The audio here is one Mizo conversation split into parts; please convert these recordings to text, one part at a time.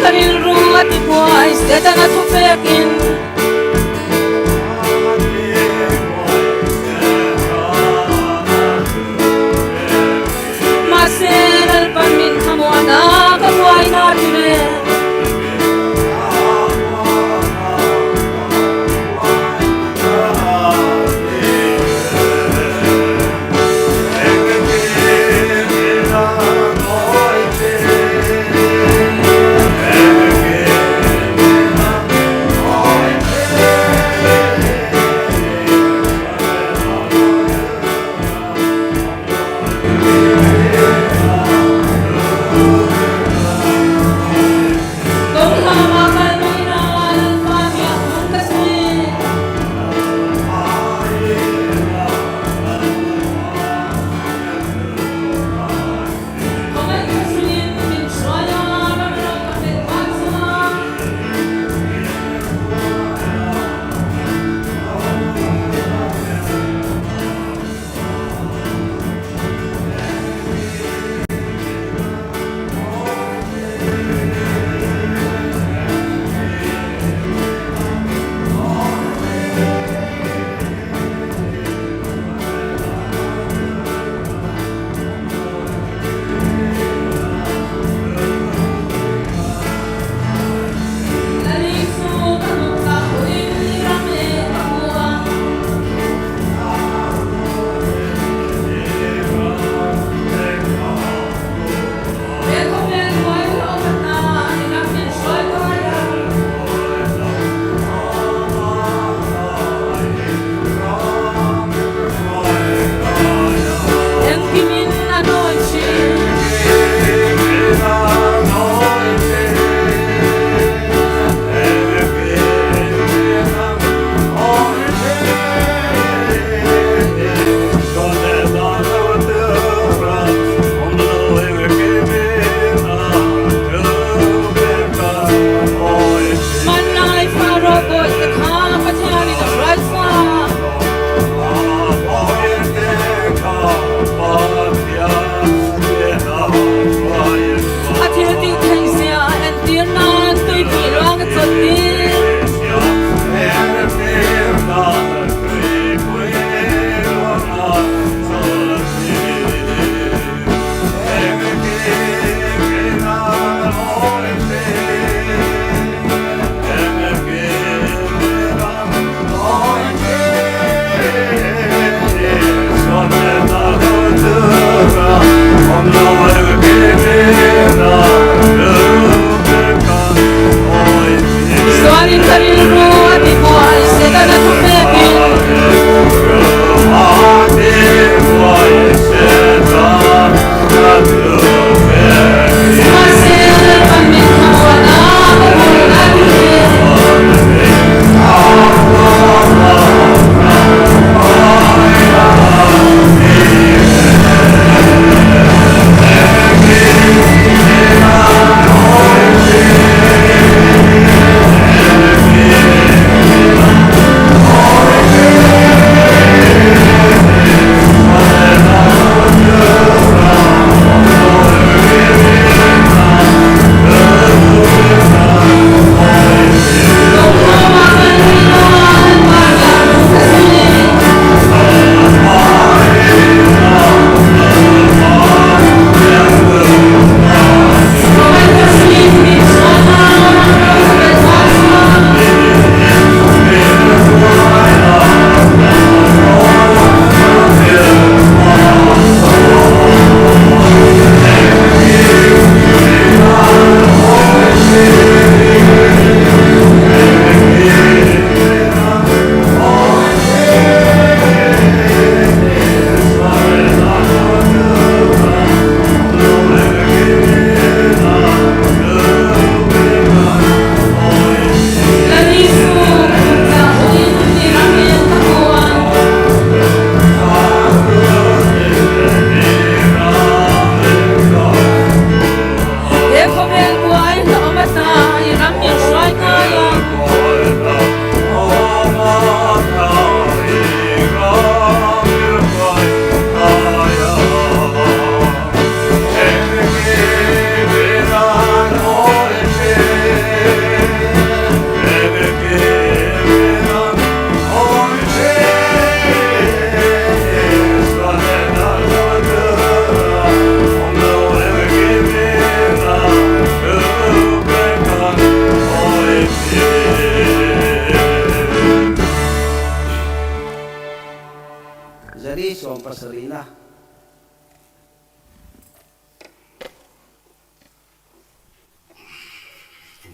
Ka rilru a ti buai Setana thu pekin. Mahse Lalpan min thlamuan a ka buaina ti ve.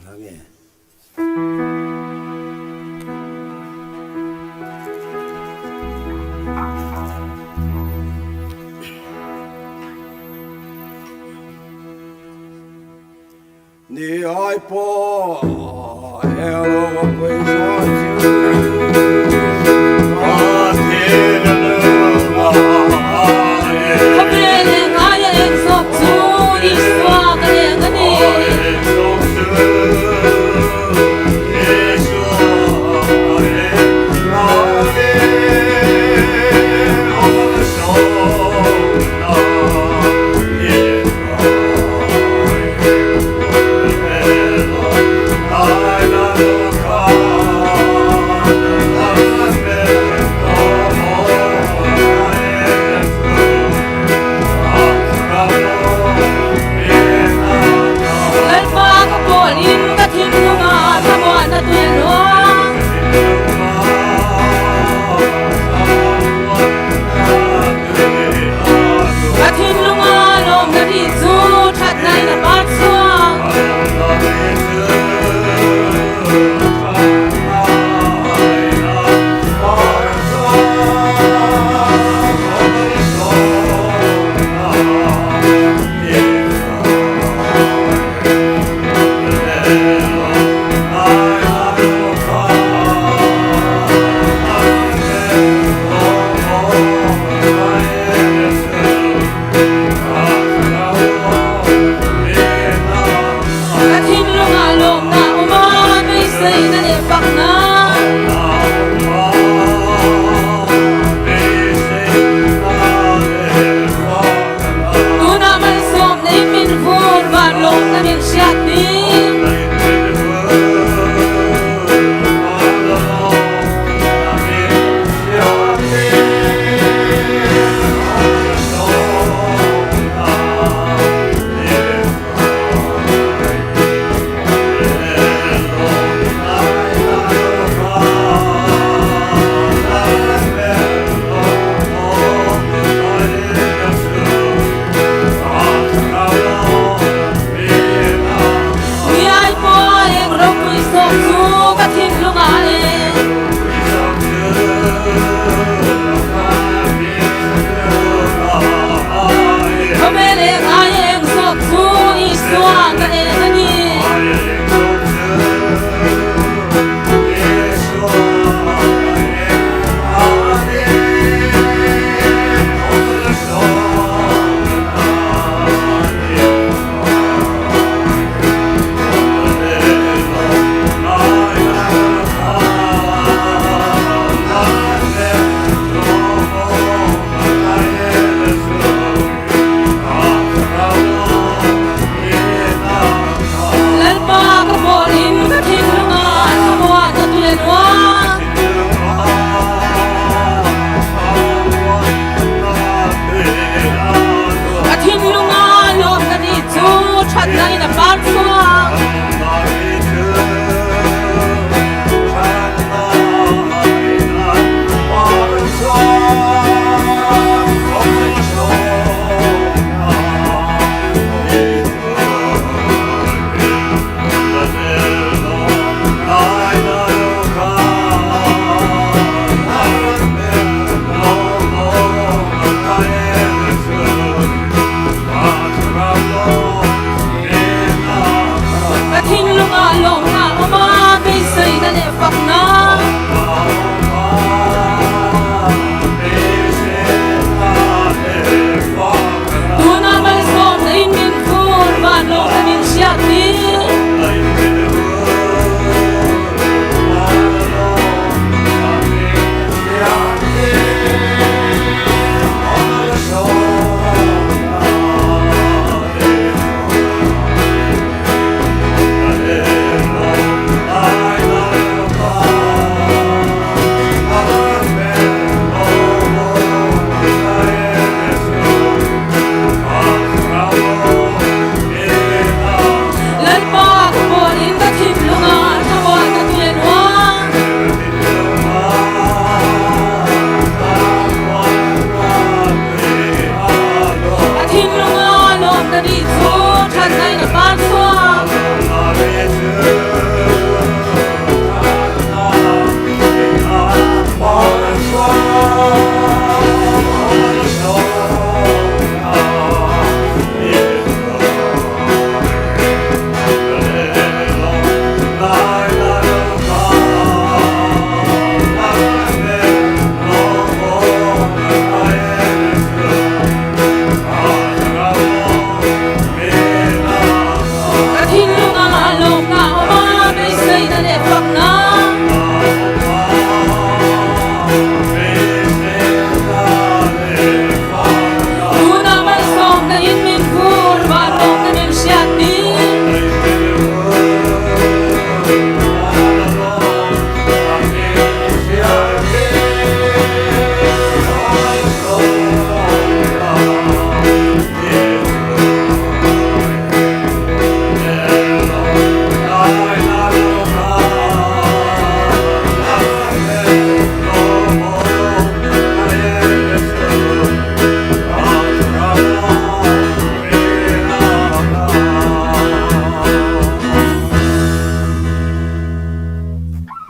hla nge? Ni ai pawh eng ropui zaw chu Khawvel eng aia eng zawk chu Isua ka eng a ni. Lalpa ka pawlin ka thinlungah thlamuanna tui a luang. Ka thinlunga lawmna ri chu thatna in a par chhuak. Ka thinlungah lawmna a awm a, beiseina leh fakna. Tunah malsawm nei min vur van lawmna min hriat tir. Niai pawh eng ropui zawk chu ka thinlungah eng. Khawvel eng ai eng zawk chu Isua ka eng a ni.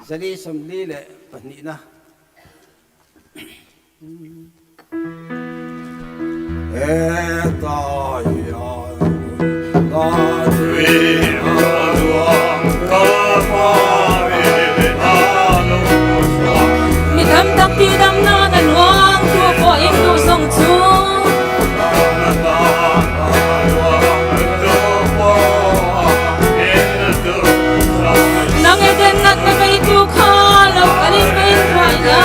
442na. Hetah hian nunna tui a luang Mi tam tak tihdam nan a luang tu pawh in duh zawng chu. Nang Eden natna veitu kha lo kal in ka inthuai la.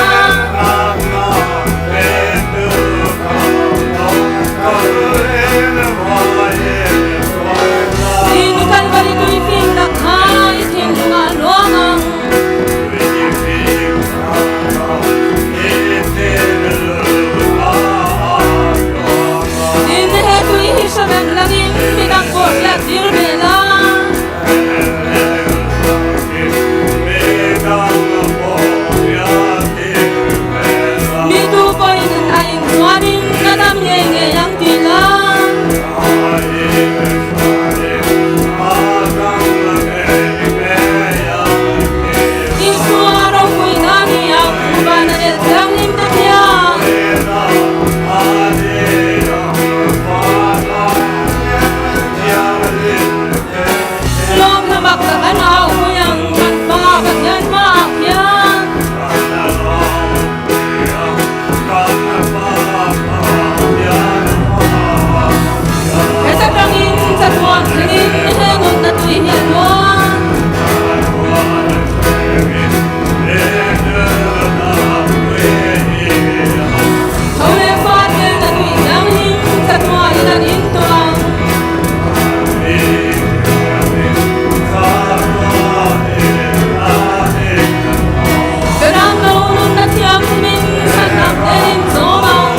In Kalvari tui fim tak kha i thinlung ah luang ang. In he tui hi hre vek langin midang pawh hriat tir ve la. Mi tu pawhin a inchuanin ka dam ngei ngei ang ti la. Isua ropui na ni ang van a nel thianghlim ta hian. Lawm hla mak tak an au pui ang kan Pa Pathian hmaah hian. Heta tangin chatuan thlengin he nunna tui hi a luang. Tho leh fa telna tui thianghlim chatuanin an in tawh ang. Beram lo nunna thianghlimin chhanham tein zawm ang.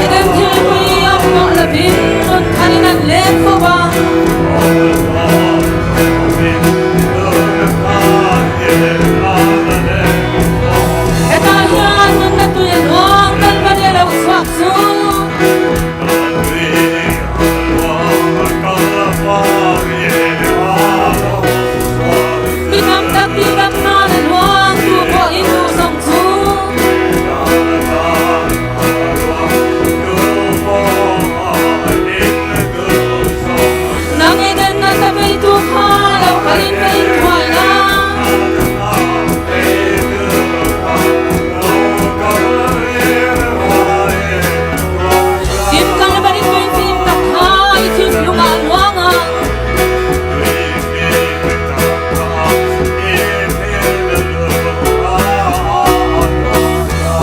Eden thilpui awm tawh lovin nun tharin an let fo ang. Hetah hian nunna tui a luang Kalvari a lo chhuak chu. Mi tam tak tih ram hnan a luang tu pawh in duh zawng chu. Nang Eden nasa veitu kha lo kal in ka inthuai la. Tin Kalvari tui fim tak kha i thinlung ah luang ang.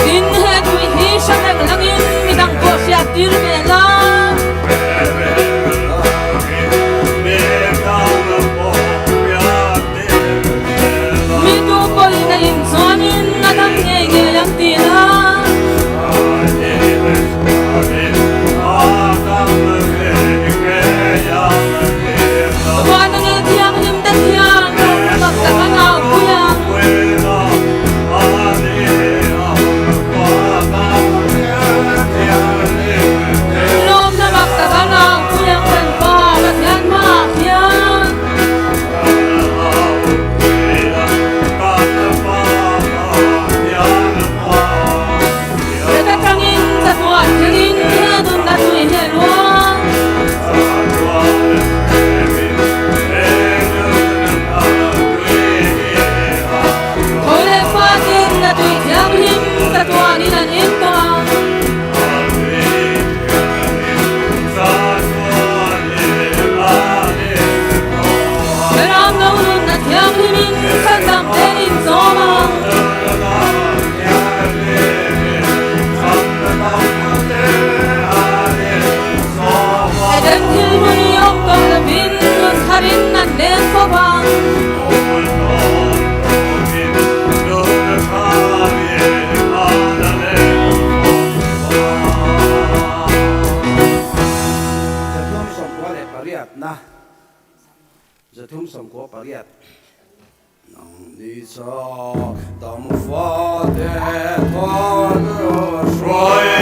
Tin he tui hi hre reng langin midang pawh hriat tir ve la. Mi tu pawhin a in chuanin a dam ngei ngei ang ti la. Van a ngel thianghlim te hian ro mak tak a nau pui ang. Lawmna mak tak a nau pui ang kan Pa Pathian hmaah hian. Heta tangin chatuah thlengin he nunna tui hi a luang. Tho leh fatin a tui thianghlim chatuanin an in tawh ang. Beram lo nunna thianghlimin chhandam te in zawm ang. Eden thil hlui awm tawh lovin nun tharin an len fo vang. Zathum sawmkua leh pariatna 398. Nang ni cha dam fa te than hruai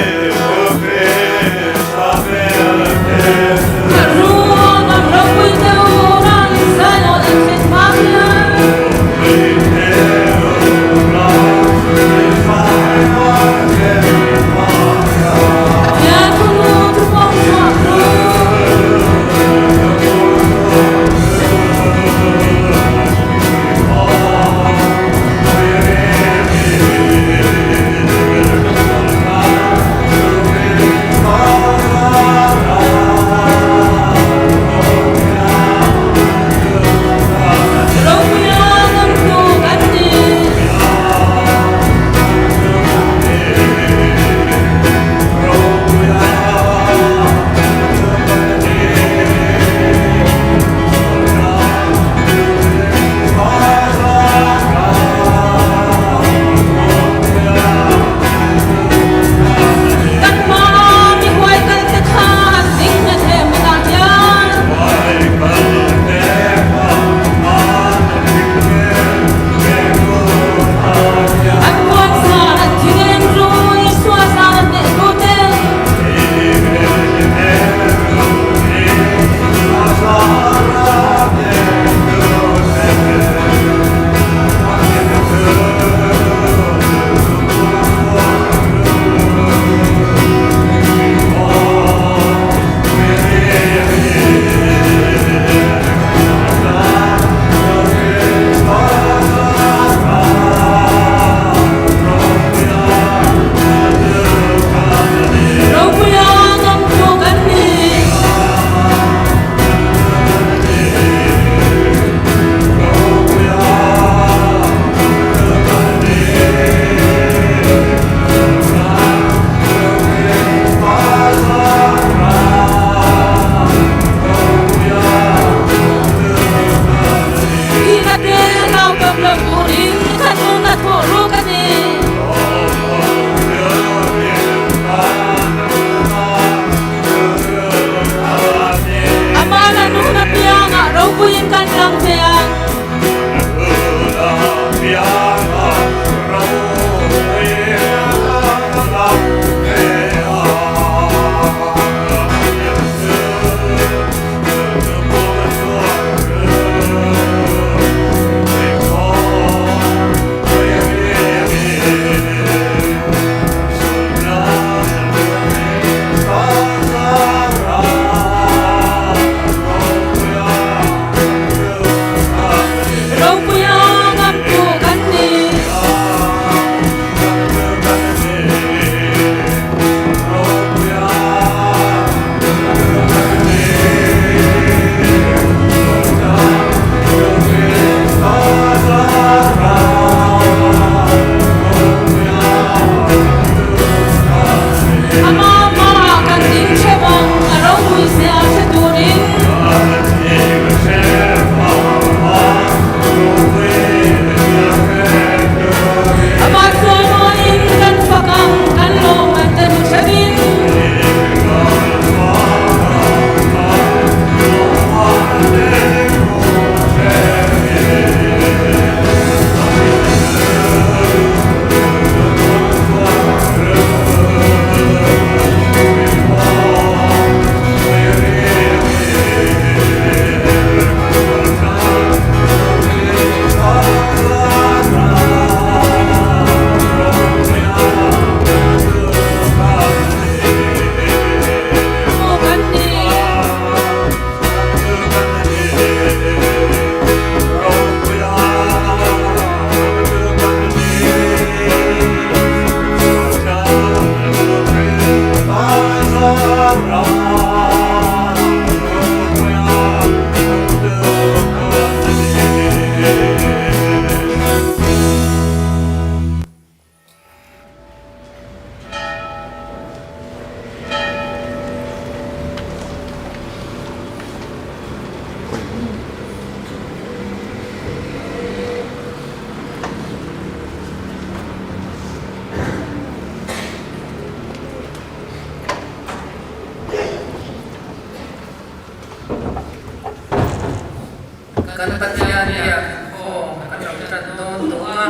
Kan Pathian biak inkhawm kan lo tan dawn tawh a,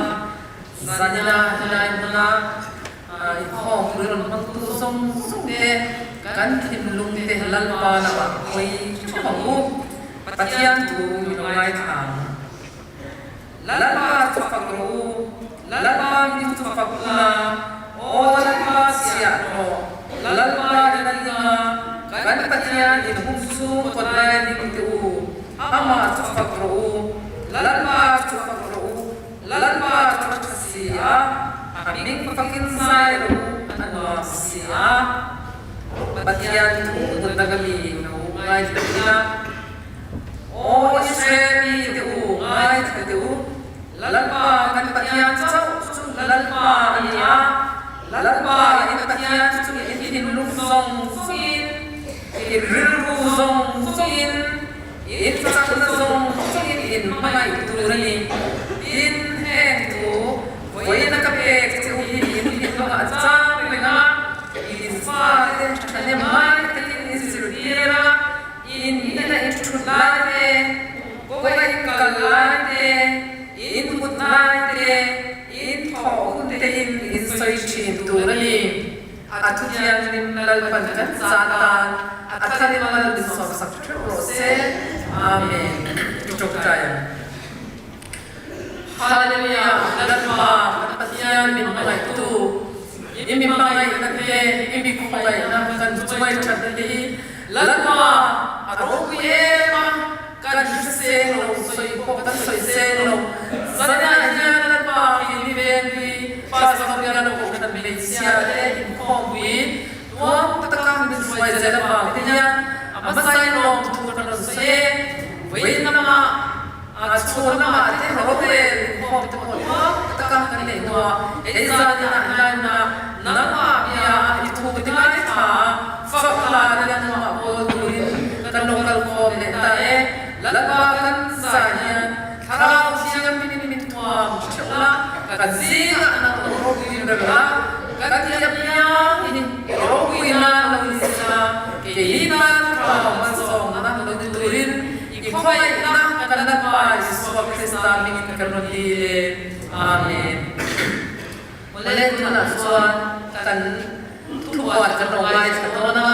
zanina helai hmuna inkhawm pui rawn hmangtu zawng zawng te kan thinlung te Lalpa lamah hawi theuh ang u. Pathian thu min lo ngaithla ang. Lalpa chu fak rawh u, Lalpa min chu fak ula, Aw Lalpa chhiah rawh, Lalpa in a ding a, kan Pathian in hum chhung kawt lai ding teh u, Amah chu fak rawh u, Lalpa chu fak rawh u, Lalpa chu a tha si a, a hming fakin zai rawh u, a nuam si a. Pathian thu mutna mi lo ngaithla ila. Aw Israel mite u, ngaithla teh u, Lalpa kan Pathian chauh chu Lalpa a ni a, Lalpa in Pathian chu in thinlung zawng zawngin, in rilru zawng zawngin, in chakna zawng zawngin in hmangaih tur a ni. Tin, heng thu vawiina ka pek che u hi in thinlungah a chang reng a, in fate thahnem mai takin in zirtir a, In ina in thut lai te, kawnga in kal lai te, in mut lai te, in thawh hun te in in sawi thin tur a ni. A thuthianghlim Lalpan kan za tan a tharin mal min sawmsak theuh rawh se. Amen. I tawngtai ang. Hallelujah Lalpa kan Pathian min hmangaihtu, i mi hmangaihna te, i mi khawngaihna kan chungai thatna te hi Lalpa a ropui em a, kan hre seng lo, sawi pawh kan sawi seng lo. Zanah hian Lalpa hi mi vengpui, Pastor bial kohhran hmeichhia te inkhawmpui tuam taka min hruai zel avang te hian a hmasai lawm thu kan rawn sawi e. Vawiin lamah a chhun lamah te rorel inkhawm te pawh tuam taka kan neih hnuah hei zaninah hian nangmah bia i thu ti ngaithla a, fakla leh nangmah pawl turin kan lo kal khawm leh ta e. Lalpa kan zah hian thlarau thianghlim min thuam theuh la, kan zingah nang lo ropui ber la, kan thiam piangin ropui nan lo inzir la, kei tan thlarau hmanzawmna lo ni turin i khawngaihna kan Lalpa Isua Krista hmingin kan rawn dil e. Amen. Awle tunah chuan kan thupuan kan lo ngaithla dawn a,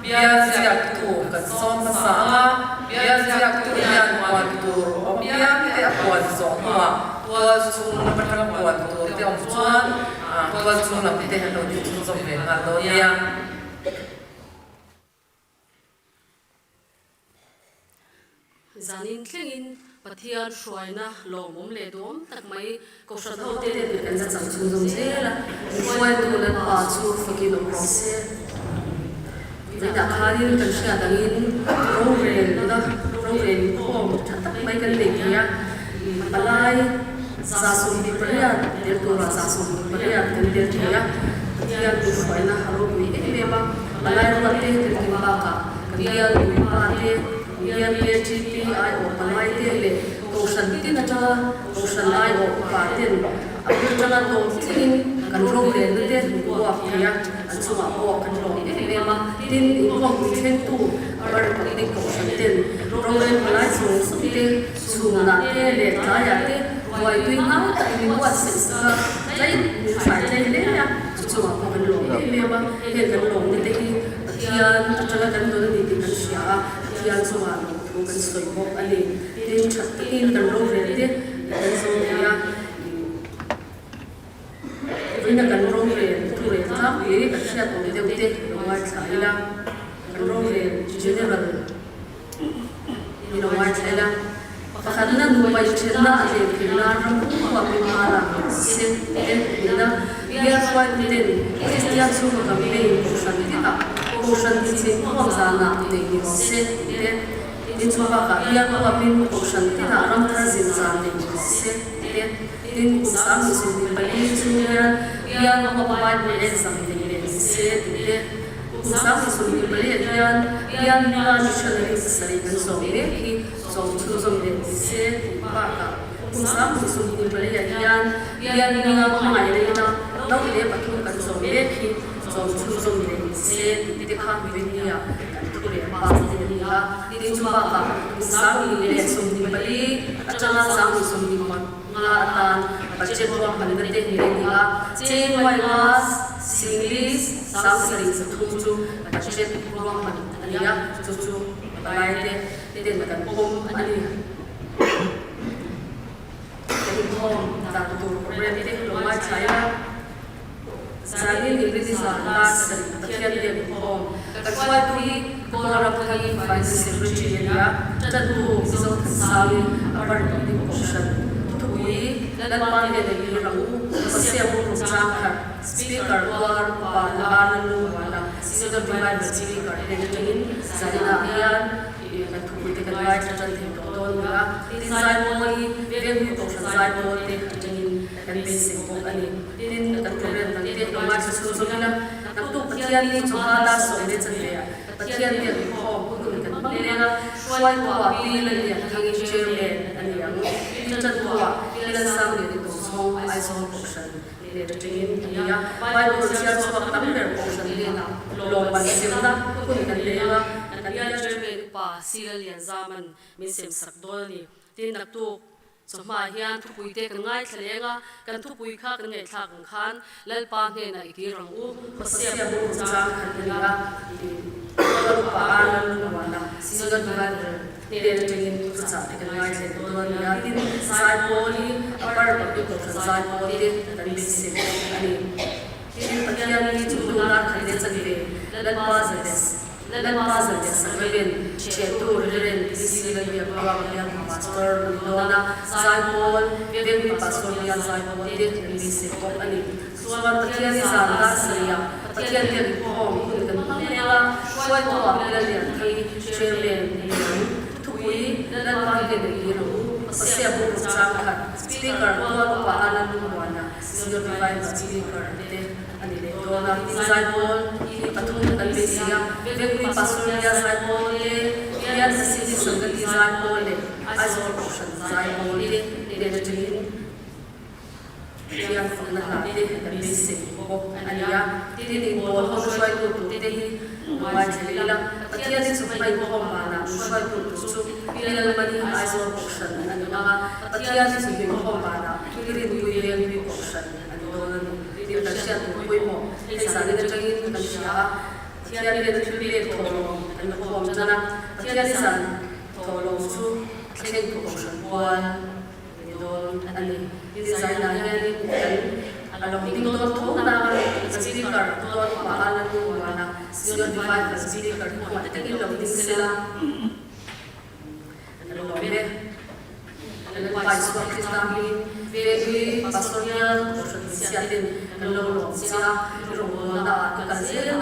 bial ziaktu kan sawm hmasa ang a, bial ziaktu hian puan tur awm piang te a puan zawh hnuah tual chhung lam atanga puan tur te awm chuan tual chhung lam te an lo ti chhunzawm ve nghal dawn nia. Zanin thlengin Pathian hruaina lawmawm leh duhawm tak mai Kohhran hote nen kan la chang chhunzawm zel a, hruaitu Lalpa chu fakin awm rawh se. Vawiinah khanin kan hriat angin rorelna, rorel inkhawm tha tak mai kan nei thei a, palai 78 tel turah 78 kan tel thei a, Pathian min hruaina a ropui em em a, palai ruatte kan kim bakah kan bial nupa te, Bial KTP aiawh palai te leh Kohhran tin atanga Kohhran aiawh upa ten a bul tanga tawm thlengin kan rorelna te min buak thei a, an chungah pawh kan lawm em em a. Tin, inkhawmpui thlengtu Upper Republic Kohhran ten rorel palai zawng zawng te chhunah te leh tlaiah te ruai tui ngai takin min buatsaih sak a, tlai min thlai tlai hle a, chu chungah pawh kan lawm em em a. Heng kan lawmna te hi Pathian atanga kan dawn a ni tih kan hria a, Pathian chungah lawmthu kan sawi bawk a ni. Tin, tha takin kan rorel te kan zo thei a, vawiina kan rorel thurel tlangpui kan hriat awm deuh te lo ngaithla ila, kan rorel general I lo ngaithla ila, pakhatna nupa inthenna a tlem theih nan ram pum huapin hma lak ang se te nihna bial hruaituten Kristian chhungkaw campaign kohhran tinah kohhran tichhin huam zanah nei ni rawh se tih te, tin chu bakah bial huapin kohhran tinah ram thar zin zan nei ni rawh se tih te, tin kum 2024 chhung hian bial huap Bible exam nei leh ni se tih te. Kum 2024 hian bial hmanga missionary pasarih kan zawm mek hi zawm chhunzawm leh ni se tih bakah kum 2024 hian bial hminga hmangaih leina no leh pathum kan zawm mek hi zawm chhunzawm leh ni se tih te kha Venia kan thu. thu leh pa te a ni a. Tin chu bakah kum 2024 atanga 2025 atan budget ruahmanna te nei a ni a. Cheng nuai nga singli sang sarih zathum chu budget ruahman a ni a, chu chu palaite ten kan pawm a ni. Kan inkhawm dan tur program te lo ngaithlai a, Zanin Ingridi zan dar sarih Pathian leh inkhawm kan hruaitu hi Kawlramthangin Finance Secretary a ni a, Tantu Mizo Thansangin a bar Public Kohhran thupui Lalpa hnena i rang u, Hosea Buk Rungchang Thar, Speaker Tuar Upa Lana Lungmuana, Synod Revival Speaker hnen atangin zaninah hian Kan thupui te kan ngaithla tan thei tawh dawn nia. Tin, zaipawl hi Venghnu Kohhran zaipawl te atangin kan beisei bawk a ni. Tin, kan program dang te lo ngaithla chhun zawk ila, naktuk Pathian ni chawhma dar sawm leh chanve ah Pathian biak inkhawm hun kan hmang leng a, hruaituah Pi Lallianthangin Chairman a ni ang. Pi Tantuah, Pi Lalsanglian Tochhawng, Aizawl Kohhran leh atangin a ni a. Bible chhiar chhuak tam ber Kohhran hnenah lawmman semna hun kan nei ang a. Kan bial Chairman upa Sila Lianzaman min sem sak dawn a ni. Tin, naktuk chawhmaah hian thupui te kan ngaithla leng a, kan thupui kha kan ngaihthlak ang khan Lalpa hnenah i kir ang u, Hosea bu chang khat a ni a, tiin Tual upa Arnold Lungmuana, Synod Bible hnen atangin thuchah te kan ngaithla leh dawn a ni a. Tin, Zaipawl hi a par public kohhran Zaipawl te kan beisei bawk a ni. Tin, Pathian hi chu dar khat leh chanve Lalpa zaleh Lalpa zaleh Sakreven Ṭhiantu Reverend PC Lalbiakruang hian Pastor a ni dawn a, Zaipawl Vengmi Pastor hian Zaipawl te kan beisei bawk a ni. Chuan Pathian i zan dar sarih ah Pathian hian inkhawm hun kan hmang leng a, hruaituah Lallianthei Chairman a ni ang. Thupui Lalpa hian a kir ang u, Hosea bu rukchang khat, Speaker Tual Upa Alan Lungmuana, Senior Divine Speaker te a ni leh dawn a. Tin Zaipawl hi pathum kan beisei a, Vengpui Pastor Nia Zaipawl te, Bial City Sangati Zaipawl leh Aizawl Kohhran Zaipawl te hnen atangin Pathian fakna hla te kan beisei bawk a ni a. Tin inpawl ho hruaitu tur te hi lo ngaithla leh ila, Pathian hi chu hmai khawm vanah min hruaitu tur chu Pi Lalmani Aizawl Kohhran a ni ang a, Pathian hi chu hlimkhawm vanah Pi Rinpui Lengpui Kohhran a ni dawn a ni. Tin kan hriat tur pawimawh hei zanin atangin kan hria a, Pathian hian thil pek thawhlawm kan la khawm tan a, Pathian hi zan thawhlawm chu a thleng tu Kohhran pual a ni dawn a ni. Tin zainah hianin kan a lo ding dawn tho nang a, Speaker tual upa a la nu muan a, Synod Revival Speaker hi huat takin lo ding sela. Kan lawm e. Lalpa Isua Krista hmingin Venghlui Pastor hial Kohhran Hmeichhia ten kan lo lawm che a, i rawngbawlna ah i kal zel a,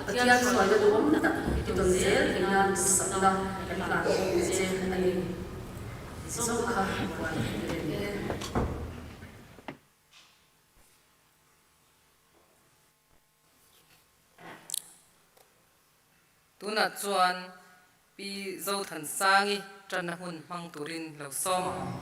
Pathian hruaina duhawm tak i tawn zel theih nan duhsakna kan hlan bawk che a ni. Ti zawk kha buai a ni e. Tunah chuan Pi Zothansangi tanna hun hmang turin lo sawm ang.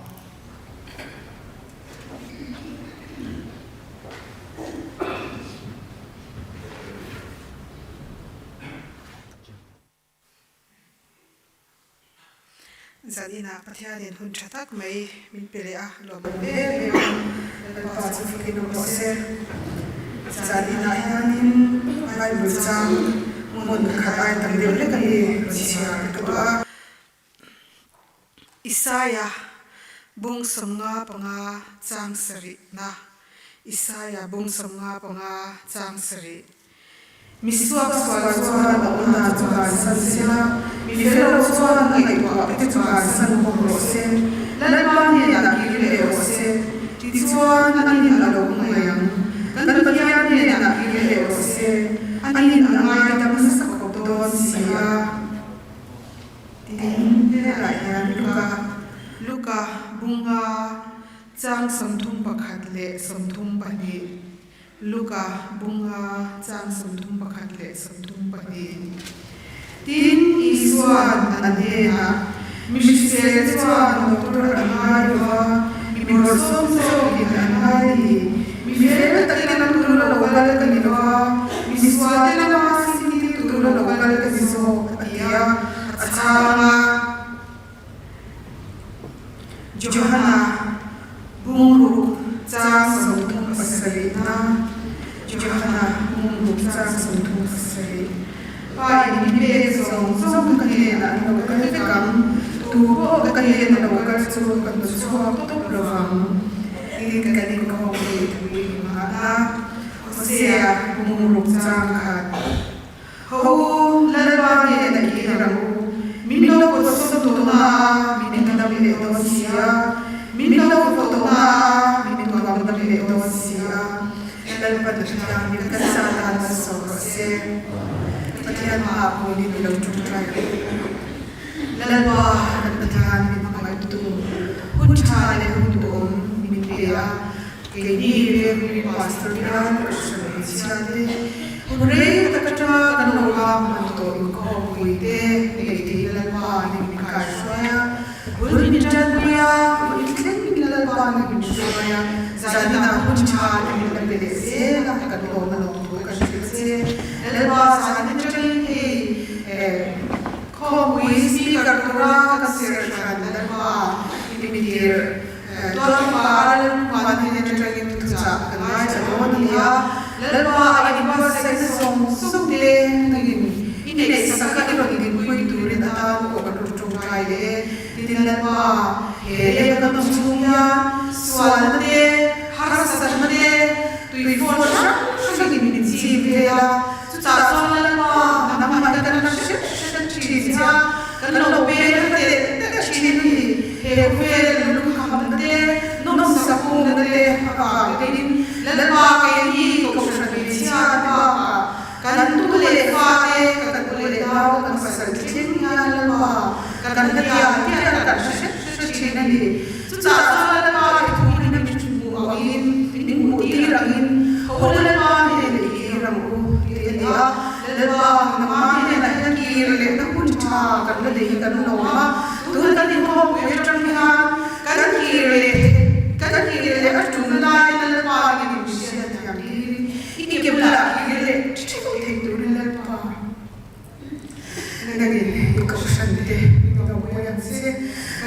Zaninah Pathianin hun tha tak mai min pe leh a, lawmawm em em a, Lalpa chu fakin awm rawh se. Zaninah hianin Bible chang hmun khat ai tam deuh hlek a ni rawn chhiar ka duh a. Isaia bung 55 chang sarih na, Isaia bung 55 chang sarih. Mi suak sual chuan a awm dan chu bansan se la, mi fel lo chuan a ngaihtuah te chu bansan bawk rawh se. Lalpa hnenah kir leh rawh se, tichuan a nin a lo ngai ang. Kan Pathian hnenah kir leh rawh se, a nin a ngaidam nasa khawp dawn si a. Tin, helaiah hian Luka, Luka bunga chang 31 leh 32. Luka bunga chang 31 leh 32. Tin, Isua'n an hnenah, Mi hrisel chuan doctor an ngai lo a, mi bawrhsawm zawkin an ngai a ni. Mi fel takin a tur lo kal ka ni lo a, mi sualte lama sintir tur lo kal ka ni zawk, a ti a. chang 37. Pa in min pek zawng zawng ka hnenah an lo kal vek ang, tu pawh ka hnena lo kal chu ka hmu chhuak tawp lo vang. Tin kan inkhawm thei thui nghah a, Hosea bungruk chang khat. Ho u, Lalpa hnenah i kir ang u, min lo pawt sawm tawhna a, min dam leh dawn si a, min lo pawt tawhna a, min tuam dam leh dawn si a. Lalpa Pathian kan sa tan malsawm rawh se. Pathian hmaah pawhin i lo ṭawngṭai ang u. Lalpa kan Pathian min hmangaihtu, hun ṭha leh hun duhawm min pe a, keini Rev. Pastor hian Kohhran hmeichhia te, hun rei tak aṭanga kan lo hang hman tawh inkhawmpui te neih theih Lalpa nih min kaihruai a, bul min ṭanpui a, hun thleng Lalpa nih min hruai a, zaninah hun ṭha te min la pe leh zel a, kan lawm a lawm thu kan hrilh che. Lalpa zanin aṭangin hei khawmpui speaker tura ka serh hran Lalpa i mi tir. Tualpal Huan hian atangin thuchah kan ngaithla dawn a ni a, Lalpa a inbuatsaihna zawng zawng te nangin i neihsak a i rawn dinpui turin atan pawh kan rawn tawngtai leh e. Tin, Lalpa, he lei kan awm chhung hian sualna te, harsatna te, tuifawn hrang hrangin min chim vel a, chutah chuan Lalpa, nangmah hi kan la hret hret thin che a, kan lo peng na teh teh thin a ni. He khawvel lungkhamna te, nawmsak pumna te a vang peihin Lalpa keini Kohhran hmeichhia te bakah kan tu leh fa te, kan u leh nau, kan pasal thleng hian Lalpa kan la tial tial kan hre hret hret thin a ni. Chutah chuan Lalpa i thu in min hmuh angin, min hmuh tir angin, Ho Lalpa hnenah i kir ang u tih a ni a. Lalpa nangmah hnenah hian kir lehna hun tha kan la nei hi kan lawm a. Tun kan inkhawmpui atang hian kan kir leh kan kir leh a tum lai Lalpa in min hriat thiam tirin i ke bulah kir leh theuh thei turin Lalpa nangin i kohhran te min lo pui ang che.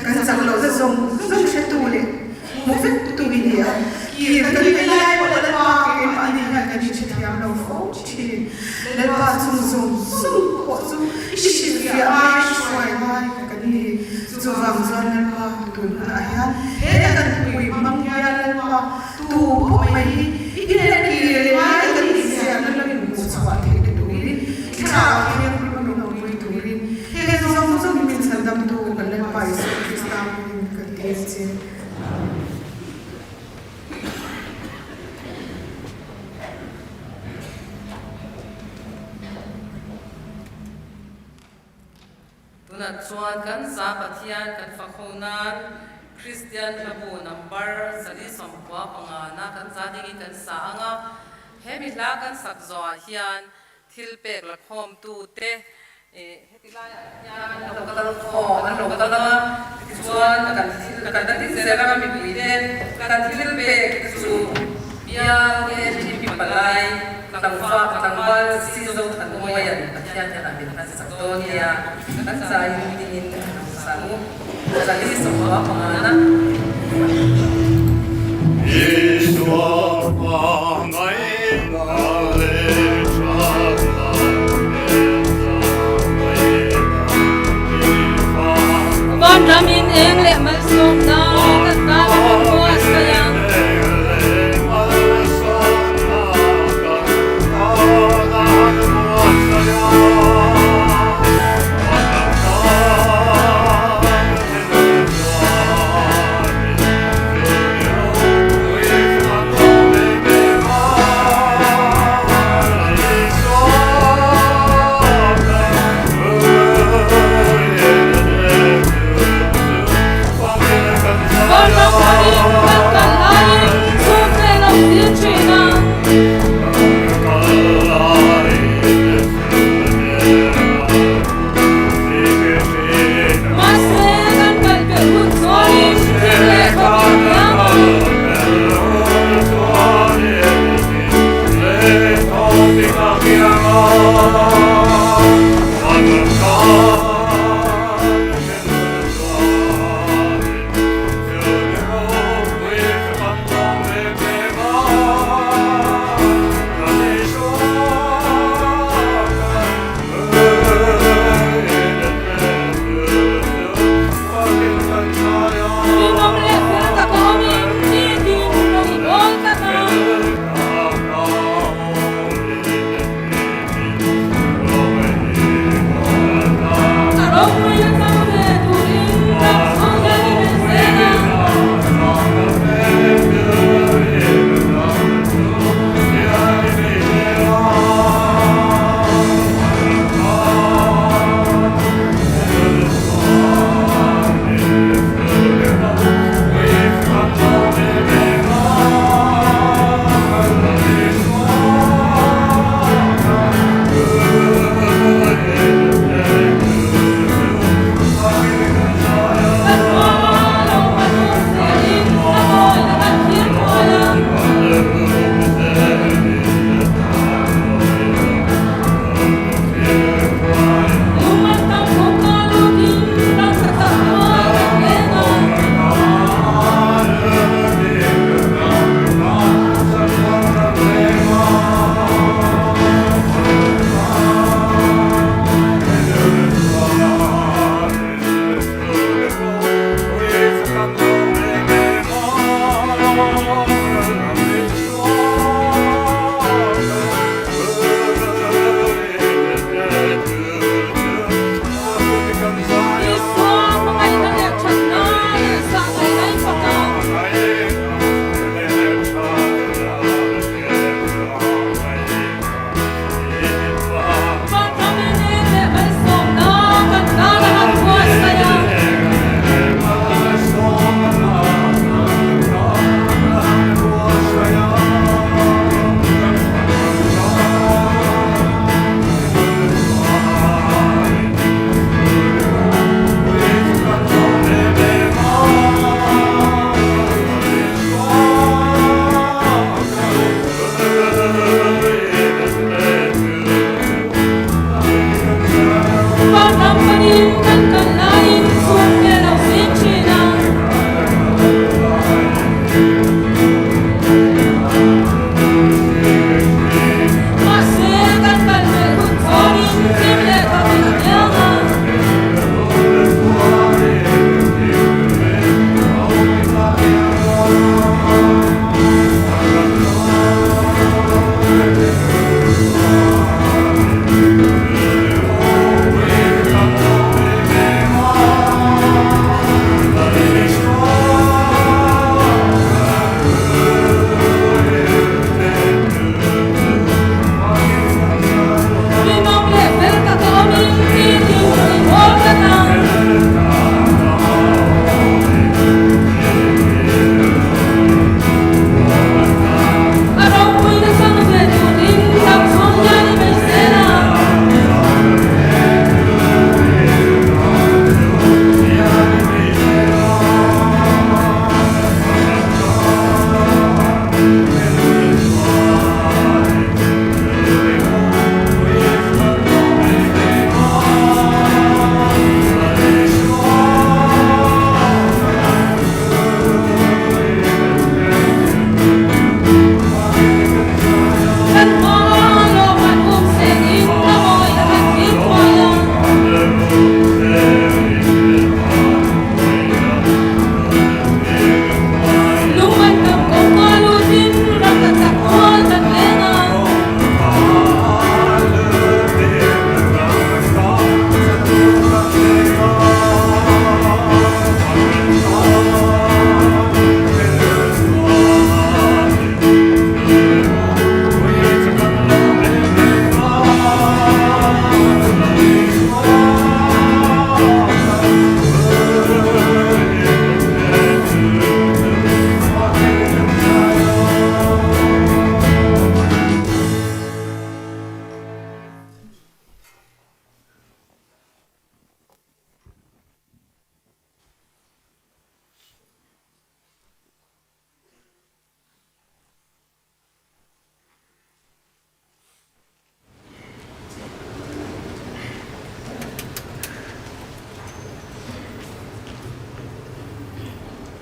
Kan chak lohna zawng zawng hretu leh hmu vek tu i ni a, kir kan pe lai pawh Lalpa keimahni hian kan inhrethiam lo fo thin. Lalpa chung zawng zawng pawh chu i hrilhfiah ngai, i hruai ngai kan ni. Chuvang chuan Lalpa tun hunah hian he kan pui hmang hian Lalpa tu pawh mai hi i hnen kir leh ngai kan inziahna lamin hmuh chhuah theihna turin thlarau thianghlim min awmpui turin he zawng zawng min chhandamtu kan Lalpa Isua Krista hmingin kan tir che. Tunah chuan kan za Pathian kan fak ho nan Kristian hlabu number 495 na kan za dingin kan sa ang a. He mi hla kan sak zawhah hian thil pek la khawmtute heti laiah hian an lo kal khawm an lo kal ang a, tichuan kan thil kan la tin zel ang a mipuite kan thil pek chu bial LGP palai tlangval tlangval si zo than mawian Pathian hian a min han sak dawn nia kan zaiin dingin an lo sang u 495 na. Isua hmangaihna leh thatna Vanram in eng leh malsawmna kan tan a kan buatsaih ang. Vanram tharin kan kal laiin chhungte lo thlir thin a. Mahse kan kal pelh hun chuanin thil leh thawk a thiam a.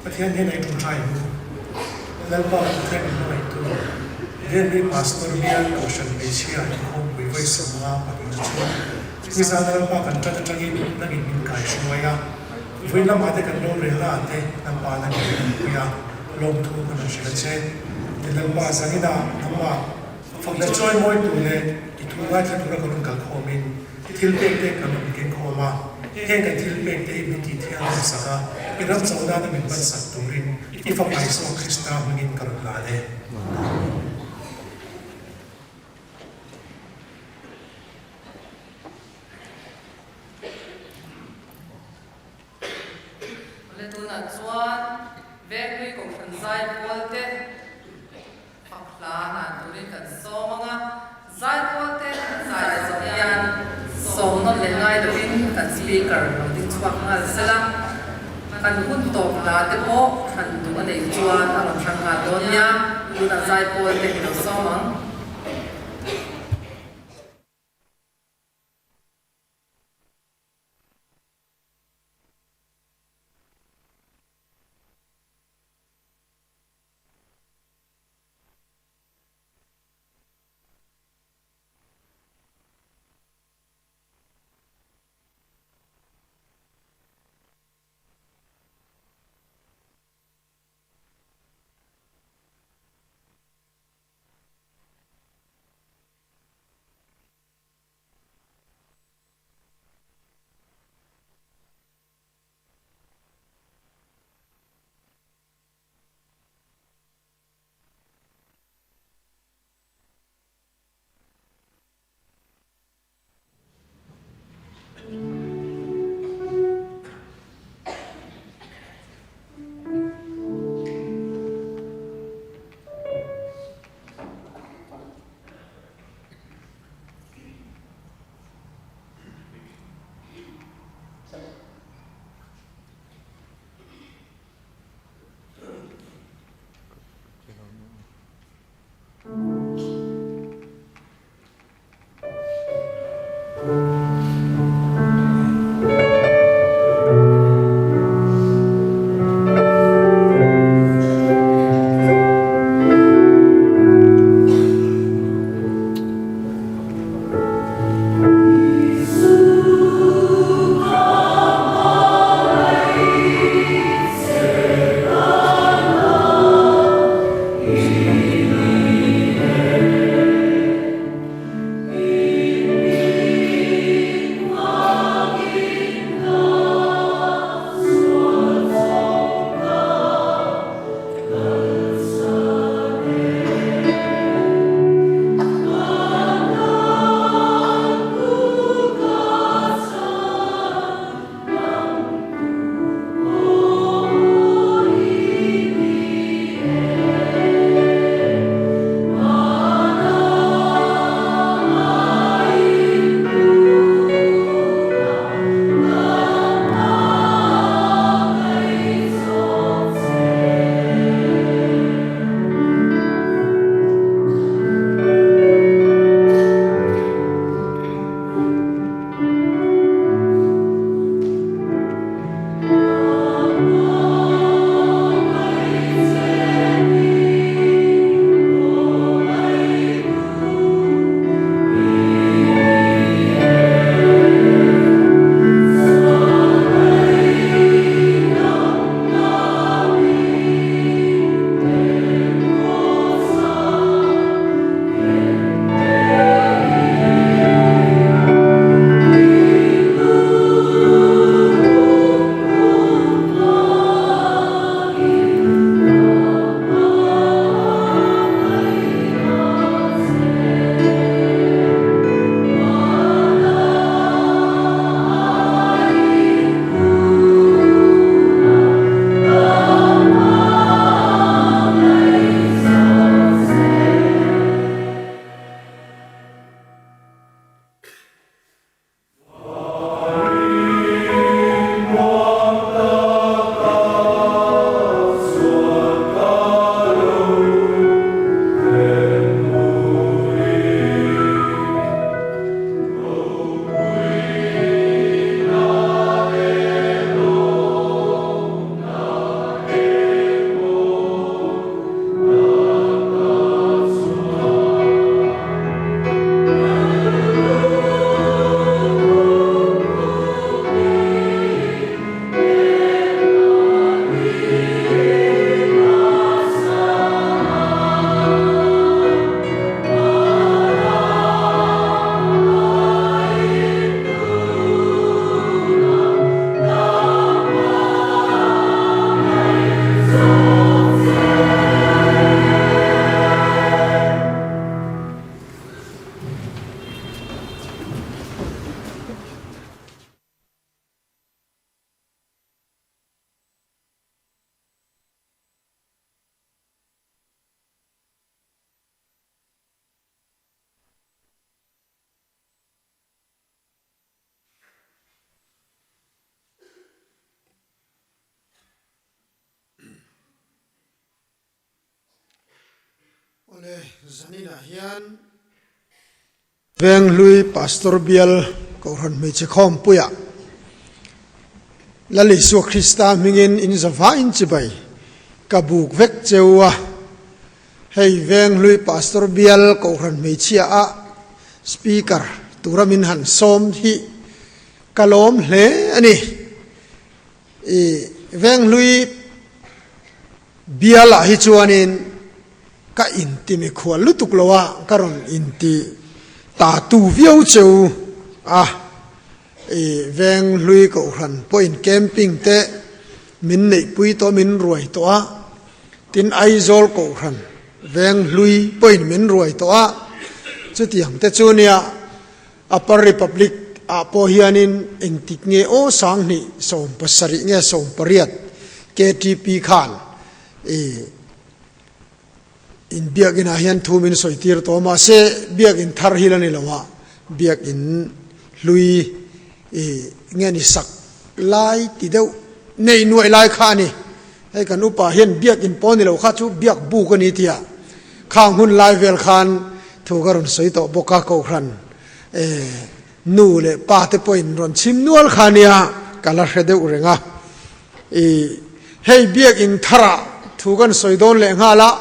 Pathian hnenah i ṭawngṭai ang u. Lalpa Pathian min hmangaihtu, Venlui Pastor bial Kohhran hmeichhia inkhawmpui vawi 50 pahnihna chu nizan Lalpa kan ṭan aṭangin nangin min kaihruai a, vawi lamah te kan rorelna ah te Lalpa nangin min awmpui a, lawmthu kan rawn hrilh a che. Ni Lalpa zanginah nangmah fak leh chawimawi tur leh i thu ngaithla tura kan rawn kalkhawmin Thil pek te kan rawn keng khawm a, heng kan thil pek te hi min tih thiang hlim sak a, i ram cho nana min hman sak turin i Fapa Isua Krista hmangin ka rawn hlan e. Awle tunah chuan Venglui Kohhran Zaipawl te fak hla hlan turin kan sawm ang a, Zaipawl te an zai zawh hian sawm nawn leh ngai lovin kan speaker lo ding chhuak nghal sela, kan hun tawp hla te pawh thlan duh a neih chuan a rawn hrang nghal dawn nia, tunah Zaipawl te hi lo sawm ang. Awle, zaninah hian Venghlui Pastor Bial Kohhran Hmeichhe Khawmpuiah Lal Isua Krista hmingin in zavain chibai ka buk vek cheu a. Hei Venghlui Pastor Bial Kohhran Hmeichhia a Speaker tura min han sawm hi ka lawm hle a ni. I Venghlui Bial ah hi chuanin ka inti mikhual lutuk lo a, ka rawn inti ta tu viau cheu a. I Venghlui Kohhran pawhin camping te min neihpui tawh min ruai tawh a, tin Aizawl Kohhran Venghlui pawhin min ruai tawh a, chutiang te chu nia Upper Republic ah pawh hianin engtik nge aw sanghnih 70 nge 18 KTP khan i in biakin ah hian thu min sawi tir tawh a mahse biakin thar hi la ni lo a biakin hlui i nge ni sak lai ti deuh nei nuaih lai kha a ni hei kan upa hian biakin pawh ni lo kha chu biak buk a ni tia khang hun lai vel khan thu ka rawn sawi tawh bawk a kohhran e nu leh pa te pawhin rawn chhim nual kha nia ka la hre deuh reng a. I hei biakinn tharah thu kan sawi dawn leh nghal a,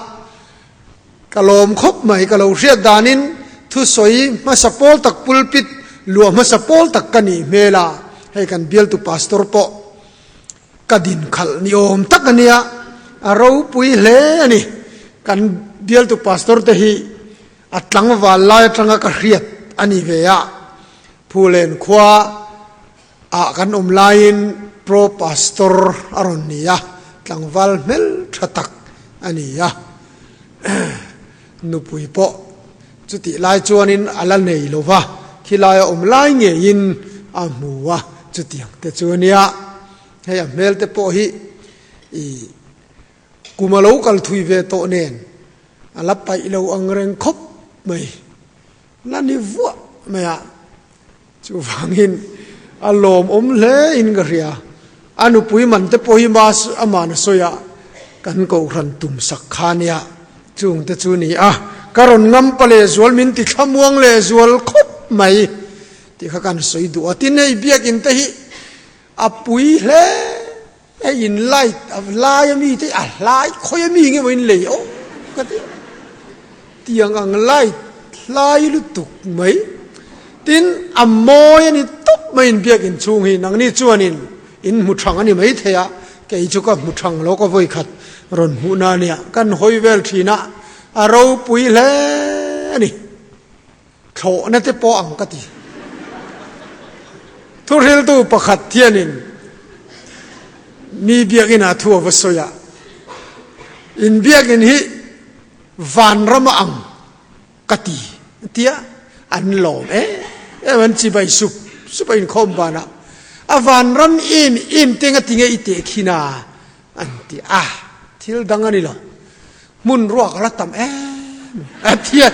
ka lawm khawp mai, ka lo hriat danin thusawi hmasa pawl tak pulpit luah hmasa pawl tak ka nih hmel a, hei kan bialtu pastor pawh ka din khalh ni awm tak a nia, a ropui hle a ni, kan bialtu pastor te hi a tlangval lai atanga ka hriat a ni ve a, Phulen khua. Ah kan awm laiin Pro Pastor a rawn ni a, tlangval hmel tha tak a ni a. Nupui pawh chutih lai chuanin a la nei lo va, khilai a awm lai ngeiin a hmu a, chutiang te chu a nia. Hei a hmel te pawh hi i kum a lo kal thui ve tawh nen a la paih lo ang reng khawp mai. La ni vuah mai a. Chuvangin a lawmawm hle in ka hria. A nupui man te pawh hi mas aman a sawi a, kan kohhran tum sak kha nia chung te chu ni a. Ka rawn ngam pa leh zual min ti thlamuang leh zual khawp mai tih kha kan sawi duh a. Tin hei biakin te hi a pui hle hei in light a lai ami te a hlai khawi ami nge maw in lei aw ka ti tiang ang light hlai lutuk mai tin a mawi ani tawp mai in biak in chhung hi nangni chuanin in hmu thang ani mai thei a kei chu ka hmu thang lo ka vawi khat rawn hmuh na ania kan hawi vel thin a a ropui hle ani. Thlawhna te pawh ang ka ti. Thuhriltu pakhat hianin mi biakinn ah thu a va sawi a, In biakinn hi vanram a ang ka ti a ti a, an lawm em em an chibai sup sup a inkhawm banah a vanram im im te nga tinge i teh khin a an ti a, thil dang a ni lo. Hmun ruak a la tam em a ti a,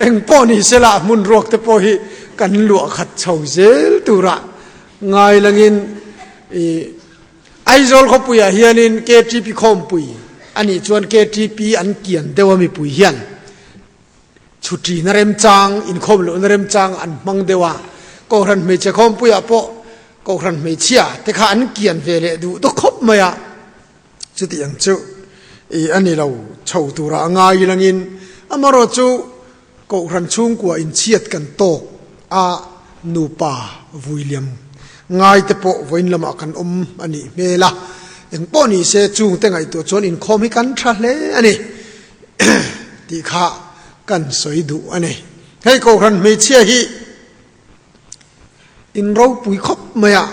eng pawh ni se lah hmun ruak te pawh hi kan luah khat chho zel turah ngai langin i Aizawl khawpuiah hianin KTP khawmpui a nih chuan KTP an kian deuh a mipui hian chhuṭina remchang, inkhawm lohna remchang an hmang deuh a, Kohhran hmeichhe khawmpuiah pawh Kohhran hmeichhia te kha an kian ve leh duh dawk khawp mai a. Chutiang chu i a ni lo chho tura a ngai ilangin amarawh chu Kohhran chhungkua inchhiat kan tawk a nupa vuiliam ngai te pawh vawiin lamah kan awm a nih hmel a, engpawh ni se chungte ngaihtuah chuan inkhawm hi kan tha hle a ni tih kha kan sawi duh a ni. Hei Kohhran hmeichhia hi in ropui khawp mai a.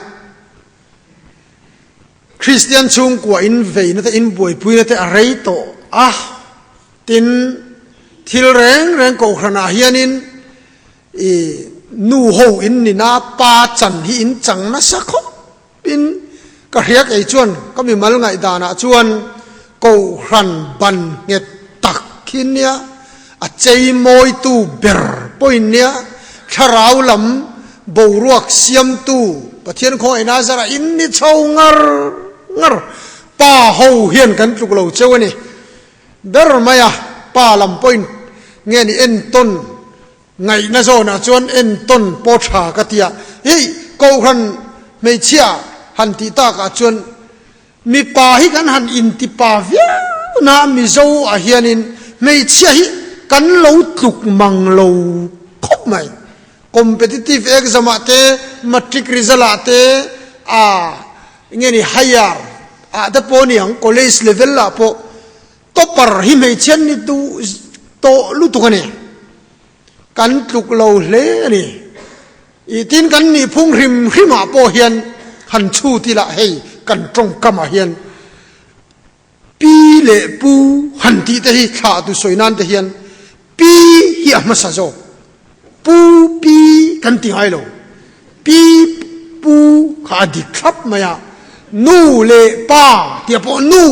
Kristian chhungkua in veina te, in buaipuina te a rei tawh a, tin thil reng reng kohhranah hianin i nu ho in nina pa chan hi in chang nasa khawp in ka hria kei chuan ka mimal ngaihdanah chuan kohhran ban nghet tak hi nia a chei mawitu ber pawhin nia thlarau lam boruak siamtu Pathian khawngaihna zarah in ni chho ngar ngar pa ho hian kan tluk lo cheu a ni ber mai a. Pa lam pawhin nge ni entawn ngaihna zawnah chuan entawn pawh tha ka ti a. Hei Kohhran hmeichhia han tih takah chuan mipa hi kan han inti pa viau na Mizo ah hianin hmeichhia hi kan lo tluk mang lo khawp mai. Competitive exam ah te, matric result ah te, a nge ni higher ah te pawh ni ang, college level ah pawh topper hi hmeichhia an ni duh tawh lutuk a ni. Kan tluk lo hle a ni. Ih tin kan nihphung hrim hrim ah pawh hian han chhut ila hei kan tawngkam ah hian Pi leh pu han tih te hi thlah tu sawi nan te hian pi hi a hmasa zawk. Pu pi kan ti ngai lo. Pi pu kha a dik thlap mai a. Nu leh pa tih pawh nu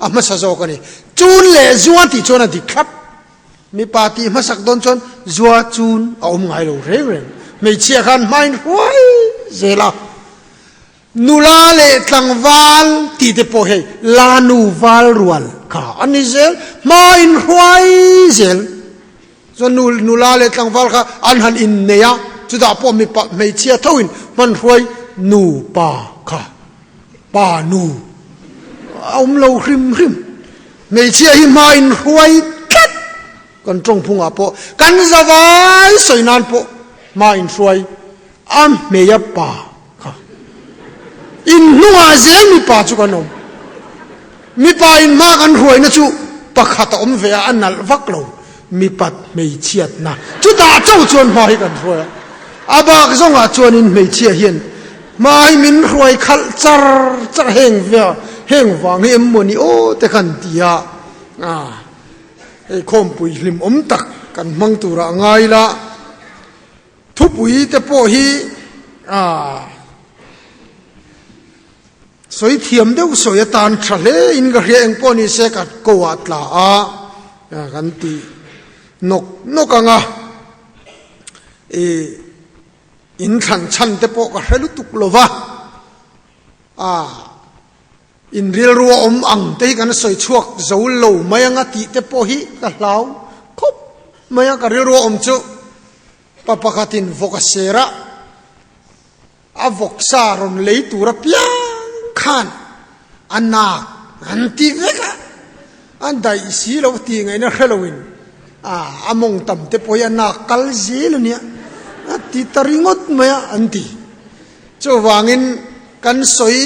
a hmasa zawk a ni. Chun leh zua tih chuan a dik thlap. Mipa tih hmasak dawn chuan zua chun a awm ngai lo reng reng. Hmeichhia khan hmain hruai zel a. Nula leh tlangval tih te pawh hei la nu val rual kha a ni zel, hma in hruai zel. Chuan nu nula leh tlangval kha an han innei a, chutah pawh mipa hmeichhia tho in hman hruai nu pa kha pa nu a awm lo hrim hrim. Hmeichhia hi hma in hruai tlat kan tawngphungah pawh kan zavai sawi nan pawh hma in hruai A hmeia pa kha in hnungah zel mipa chu kan awm. Mipa in hma kan hruaina chu pakhat a awm ve a, a nalh vak lo. Mipat hmeichhiatna chutah chauh chuan hma hi kan hruai a. A bak zawngah chuanin hmeichhia hian hma hi min hruai khalh char char heng ve heng vang hi em maw ni aw te khan ti a. Hei khawmpui hlimawm tak kan hmang turah ngai la. Thupui te pawh hi sawi thiam deuh sawi atan tha hle in ka hria eng pawh ni se ka ko ah tla a kan ti nawk nawk ang a ih in thlan chhan te pawh ka hre lutuk lo va a in rilru a awm ang te hi kan sawi chhuak zo lo mai ang a tih te pawh hi ka hlau khawp mai a ka rilru a awm chu. Pa pakhatin vawk a ser a, a vawksa rawn lei tur apiang khan a nak an ti vek a, a daih si lo tih ngaihna hre loin a mawng tam te pawh hi a nak kal zel a nia, a ti ta ringawt mai a an ti. Chuvangin kan sawi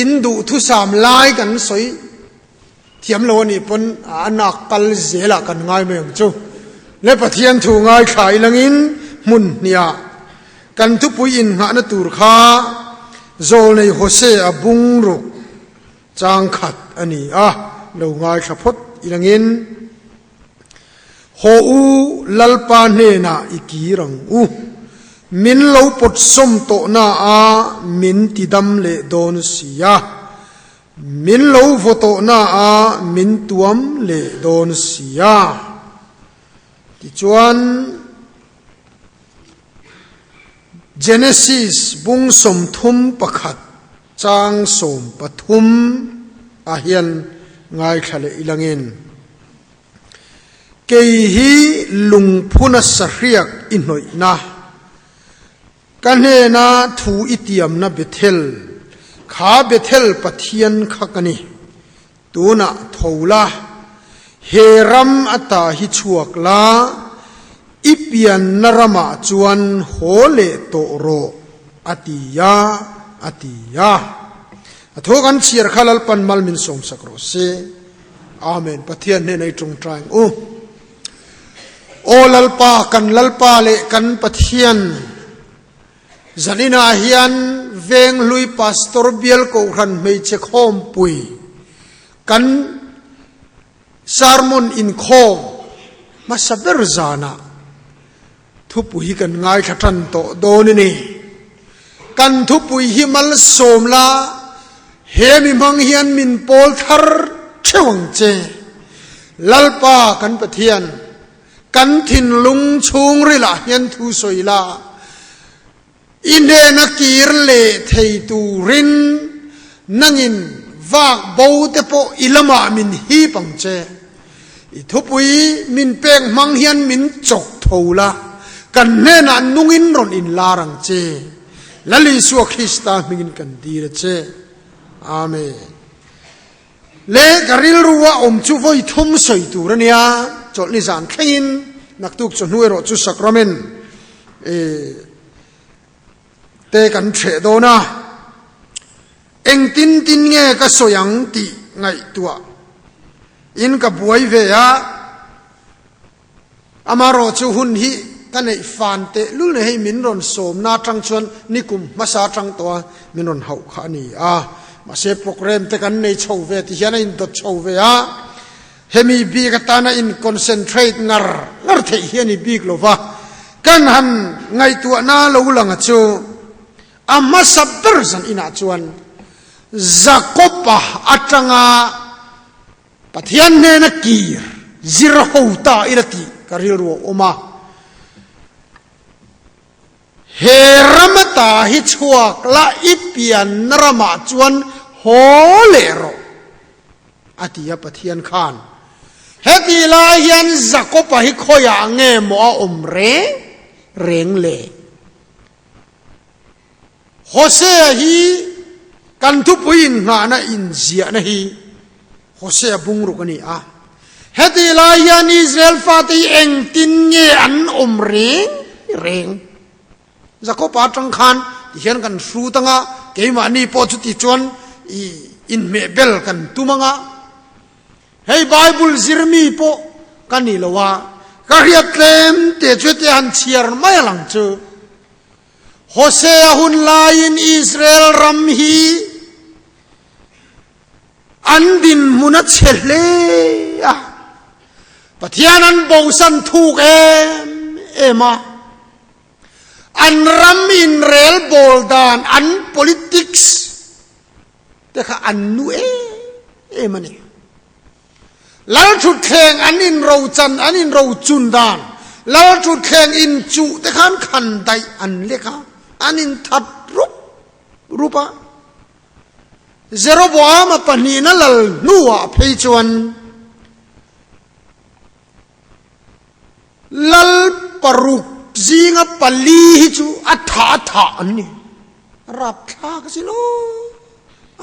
in duhthusam lai kan sawi. Thiam lo a nih pawn a nak kal zelah kan ngai mai ang chu. Le Pathian thu ngaithla i langin hmun hniah kan thupui innghahna tur kha Zawlnei Hosea bungruk changkhat a ni a, lo ngaithla phawt i langin Haw u Lalpa hnenah i kir ang u, min lo pawt sawm tawhna a min tidam leh dawn si a. Min lo vaw tawhna a min tuam leh dawn si a. Tichuan, Genesis bung 31 chang 13 ah hian ngaithla leh ilangin, Kei hi lungphuna sahriak i hnawihna, Ka hnena thu i tiamna Bethel, kha Bethel Pathian kha ka ni. Tunah tho la, he ram ata hi chhuak la, i pianna ramah chuan haw leh tawh rawh, a ti a, a ti a. A thaw kan chhiar kha Lalpan mal min sawmsak rawh se. Amen. Pathian hnena i tawngtai ang u. Aw Lalpa, kan Lalpa leh kan Pathian, zaninah hian Venghlui Pastor Bial Kohhran Hmeichhe Khawmpui kan sermon inkhawm hmasa ber zanah thupui hi kan ngaithla tan tawh dawn a ni. Kan thupui hi malsawm la, he mi hmang hian min pawl thar theuh ang che. Lalpa kan Pathian, kan thinlung chhungrilah hian thu sawi la, i hnena kir leh thei turin nangin vak bo te pawh i lamah min hip ang che. I thupui min pek hmang hian min chawk tho la, kan hnenah nungin rawn inlar ang che. Lal Isua Krista hmingin kan dil a che. Amen. Le ka rilru a awm chu vawi thum sawi tur a nia, chawlhni zan thlengin naktuk chawhnu erawh chu sacrament e te kan ṭheh dawn a, engtin tin nge ka sawi ang tih ngaihtuah in ka buai ve a, amarawh chu hun hi ka neih fan teh lul nei hei min rawn sawmna atang chuan nikum hmasa atang tawh a min rawn hauh kha a ni a, mahse programme te kan nei chho ve ti hian a indawt chho ve a, Hemi bik atana in concentrate ngar ngar theih hi a ni bik lo va, kan han ngaihtuahna lo lang a chu a hmasa ber zan inah chuan Jakob-a atanga Pathian hnena kir zir ho ta ila tih ka rilru a awm a. He ram ata hi chhuak la i pianna ramah chuan haw leh rawh, a ti a Pathian khan. Heti lai hian Jakob-a hi khawiah nge maw a awm reng reng le? Hosea hi kan thupui inngahna inziahna hi Hosea bungruk a ni a. Heti lai hian Israel fate hi engtin nge an awm reng reng? Jakob-a atang khan ti hian kan hrut anga, keimahni pawh chuti chuan i inhmeh bel kan tum anga. Hei Bible zirmi pawh ka ni lo a, ka hriat tlem te chu heti han chhiar mai a lang chu. Hosea hun laiin Israel ram hi an dinhmun a chhe hle a, Pathian an bosan thuk em em a, an ram inrel bawl dan, an politics te kha an nu em em a ni. Lalthutthleng an inrochan, an inrochun dan, Lalthutthleng inchuh te khan khan daih an lek a, an inthat rup rup a. Jeroboama pahnihna lal hnuah phei chuan lal paruk zinga pali hi chu a thah a thah an ni. Rapthlak a si lo,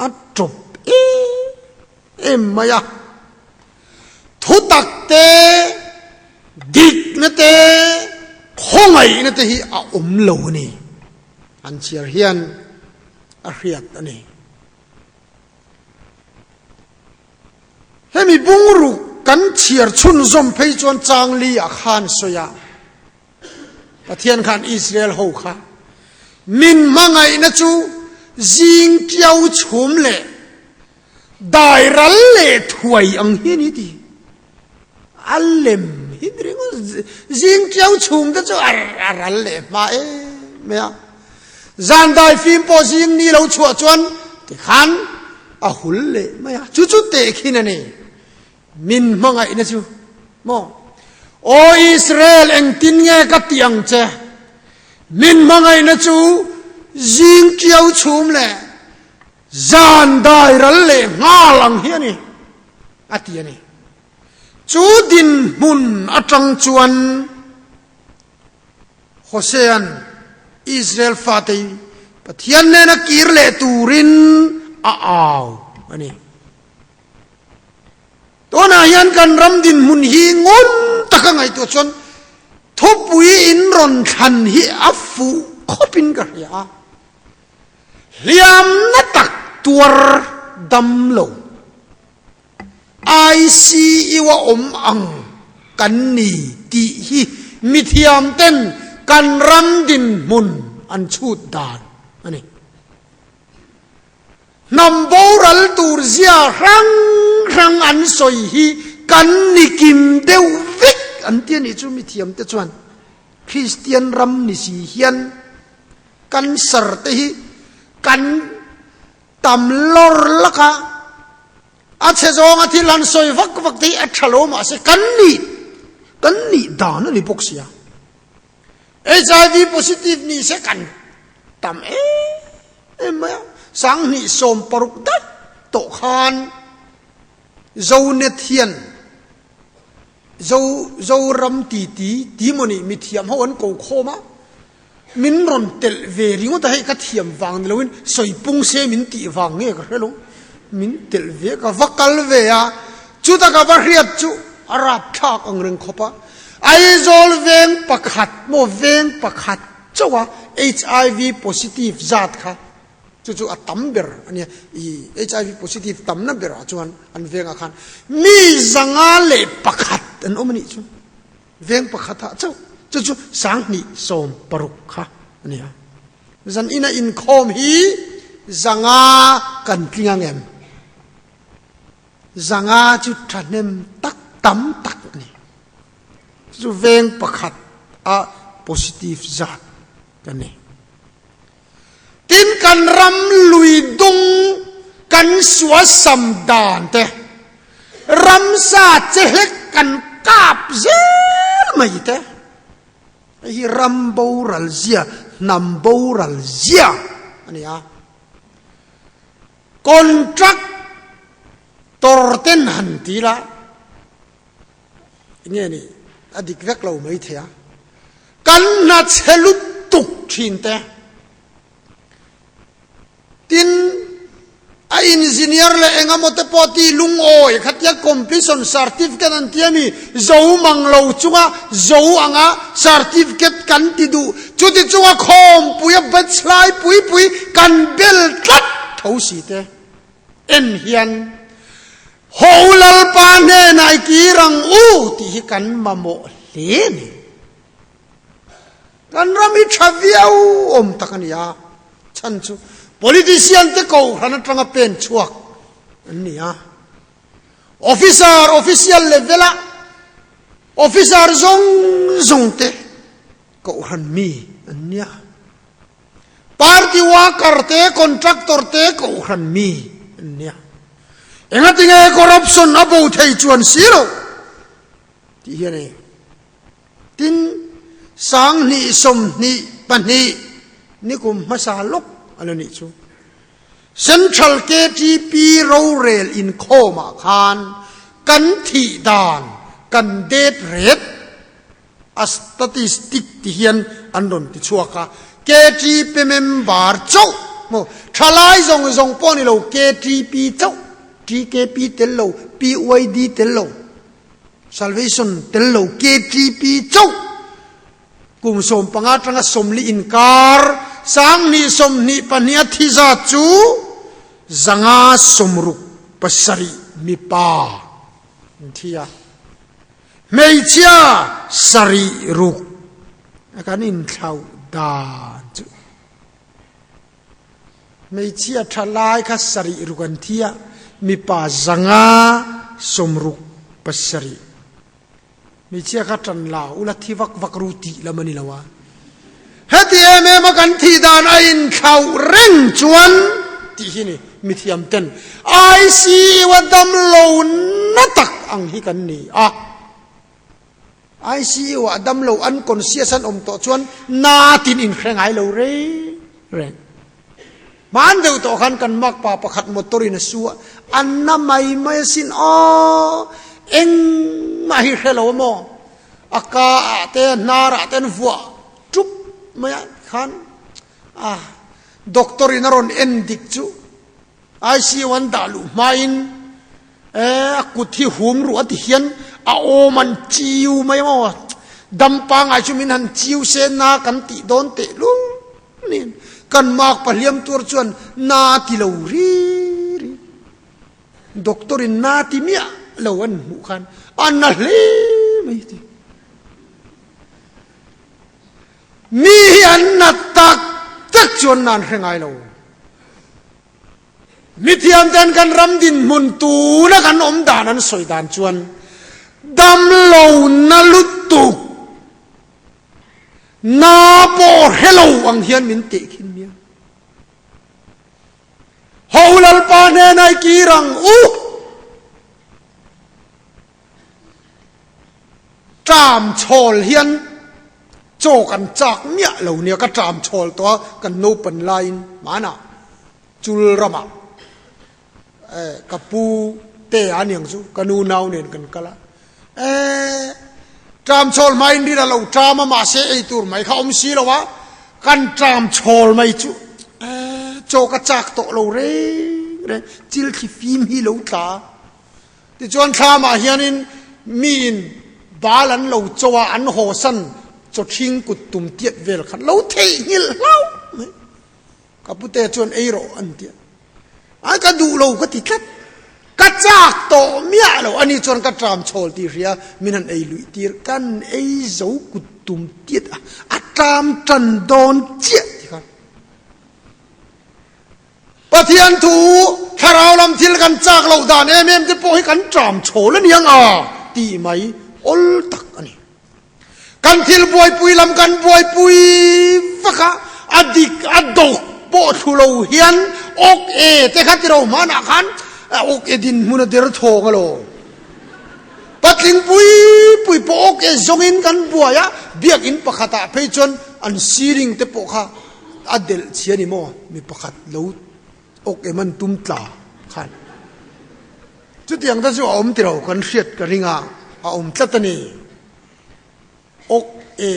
a tawp em em mai a. Thutak te, dikna te, khawngaihna te hi a awm lo a ni. An chhiar hian a hriat a ni. Hemi bungruk kan chhiar chhunzawm phei chuan changli ah khan sawi a, Pathian khan Israel ho kha min hmangaihna chu zing tiau chhum leh dai ral leh thuai ang hi a ni ti. A lem hi ni ringawt zing tiau chhum te chu a ral leh hma em mai a. Zan dai fim pawh zing ni lo chhuah chuan tikhan a hul leh mai a. Chu chu tehkhin a ni. Min hmangaihna chu maw? Aw Israel, engtin nge ka ti ang che? Min hmangaihna chu zing tiau chhum leh zan dai ral leh nghal ang hi a ni, a ti a ni. Chu dinhmun atang chuan Hosea'n Israel fate Pathian nena kir leh turin a au a ni. Tunah hian kan ram dinhmun hi ngun taka ngaihtuah chuan thupui in rawn thlan hi a fuh khawpin ka hria a. Hliamna tak tuar dam lo ICU a awm ang kan ni tih hi mithiam ten kan ram dinhmun an chhut dan a ni. Hnam boral tur zia hrang hrang an sawi hi kan ni kim deuh vek an ti a nih chu mithiam te chuan Kristian ram ni si hian cancer te hi kan tam lawr lak a, a chhe zawnga thil han sawi vak vak te hi a tha lo mahse kan nih kan nih dan a ni bawk sia. HIV positive ni se kan tam em em mai a, 2016 daih tawh khan Zonet hian. Zo Zoram titi ti maw ni mithiam ho an ko khawm a, min rawn telh ve ringawt a hei ka thiam vang ni loin sawi pung se min tih vang nge ka hre lo, min telh ve ka va kal ve a, chuta ka va hriat chu a rapthlak ang reng khawp a, Aizawl veng pakhat maw veng pakhat chauh a HIV positive zat kha Chu chu a tam ber a nia. I HIV positive tamna berah chuan an vengah khan mi 101 an awm a nih chu. Veng pakhatah chauh. Chu chu 2060 kha a nia. Zan ina inkhawm hi 500 kan tling ang em? 500 chu thahnem tak tam tak a ni. Chu chu veng pakhat a positive zat a ni. Tin, kan ram lui dung kan suasam dan te, ramsa che hlek kan kap zel mai te, hei hi ram boral zia, hnam boral zia a ni a. Contract tor ten han ti la, Enge ni a dik vek lo mai thei a, kan hna chhe lutuk thin te, tin a engineer leh engemaw te pawh ti lungawi khatia completion certificate an ti a mi, zo mang lo chunga zo anga certificate kan ti duh, chuti chunga khawmpui a batch lai pui pui kan bel tlat tho si te. En hian Ho Lalpa hnenah i kir ang u tih hi kan mamawh hle a ni. Kan ram hi tha viau awm tak a ni a, chhan chu politician te kohhran atanga pen chhuak an ni a. Officer, official level a officer zawng zawng te kohhran mi an ni a. Party worker te, contractor te kohhran mi an nia. Engatinge corruption a bo thei chuan si lo tih hi a ni. Tin, 2022 nikum hmasa lawk a la nih chu. Central KTP rorel inkhawmah khan kan thih dan, kan death rate, A statistic ti hian an rawn ti chhuak a, KTP member chauh maw, thalai zawng zawng pawh ni lo, KTP chauh, TKP tel lo, PYD tel lo, Salvation tel lo, KTP chauh kum 15 atanga 40 inkar 2022 a thi zat chu 567 mipa an thi a. Hmeichhia sarih ruk a kan inthlauh dan chu hmeichhia tha lai kha sarih ruk an thi a, mipa 567. Hmeichhia kha tan la ula thi vak vak ru tih lam a ni lo a. Heti em em a kan thih dan a inthlauh reng chuan tih hi ni mithiam ten ICU a dam lo na tak ang hi kan ni a. ICU ah dam lo unconscious an awm tawh chuan na tin inhre ngai lo reng reng. Hman deuh tawh khan kan makpa pakhat motor in a su a, an na mai mai asin aw engmah hi hre lo a maw? A ka ah te a hnar ah te an vuah tup mai a khan a doctor in a rawn en dik chu ICU an dah luh hma in e a kut hi hum ruh a ti hian a awm an chiu mai a maw dam pangai chu min han chiu se na kan tih dawn teh lul nen kan mak pahliam tur chuan na ti lo ri ri. Doctor in na ti miah lo an hmuh khan a na hle mai ti. Mi hi an na tak tak chuan na an hre ngai lo. Mithiam ten kan ram dinhmun tuna kan awm dan an sawi dan chuan dam lo na lutuk na pawh hre lo ang hian min tehkhin miah. Ho Lalpa hnenah i kir ang u. Ṭam chhawl hian chaw kan chak miah lo nia, ka ṭam chhawl tawh a, kan naupan laiin hmanah chul ramah ka pu te a niang chu ka nu nau nen kan kal a. E, ṭam chhawl hmain rin a lo ṭam a, mahse ei tur mai kha awm si lo a, kan ṭam chhawl mai chu e, chaw ka chak tawh lo reng reng, chil thli fim hi lo tla. Tichuan thlamah hianin miin bal an lo cho a, an hawsan chaw ṭhing kut tum tiat vel khan lo theihnghilh hlauh mai. Ka pute chuan ei rawh an ti a, ai ka duh lo ka ti tlat, ka chak tawh miah lo, ani chuan ka tram chhawl tih hria min han ei luih tir, kan ei zo kut tum tiat a, a tram tan dawn chiah ti khan. Pathian thu thlarau lam thil kan chak loh dan em em te pawh hi kan tram chhawl a niang a tih mai awl tak a ni. Kan thil buaipui lam kan buaipui vak a, a dik a dawk pawh thlu lo hian awk e te kha ti ro hmanah khan awk e dinhmun a der thawng alawm. Patling pui pui pawh awk e zawngin kan buai a, biakinn pakhatah phei chuan an ceiling te pawh kha a delh chhia ni maw mi pakhat lo awk em an tum tla khan. Chutiang te chu a awm ti lo kan hriat ka ring a, a awm tlat a ni. Awk e,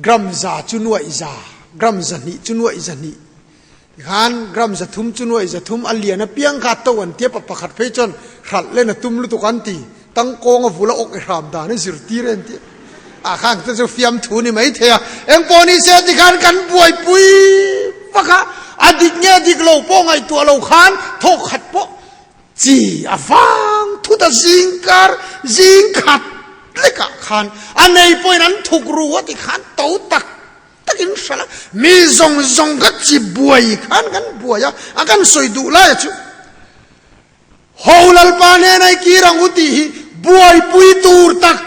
gram za chu nuaih za, gram za hnih chu nuaih za hnih, tikhan gram za thum chu nuaih za thum, a lian apiang kha to an tia, pa pakhat phei chuan hralh len a tum lutuk an ti, tangkawng a vula awk e hram dan a zirtir e an ti. Ah khang te chu fiamthu ni mai thei a, engpawh ni se tikhan kan buaipui vak a, a dik nge dik lo pawh ngaihtuah lo khan thawk khat pawh chi a vang thut a zing kar zing khat lekah khan a nei pawhin an thuk ru a tikhan to tak takin hralh a, mi zawng zawng kha chi buai khan kan buai a, a kan sawi duh lai a chu. Ho Lalpa hnena i kir ang u tih hi buaipui tur tak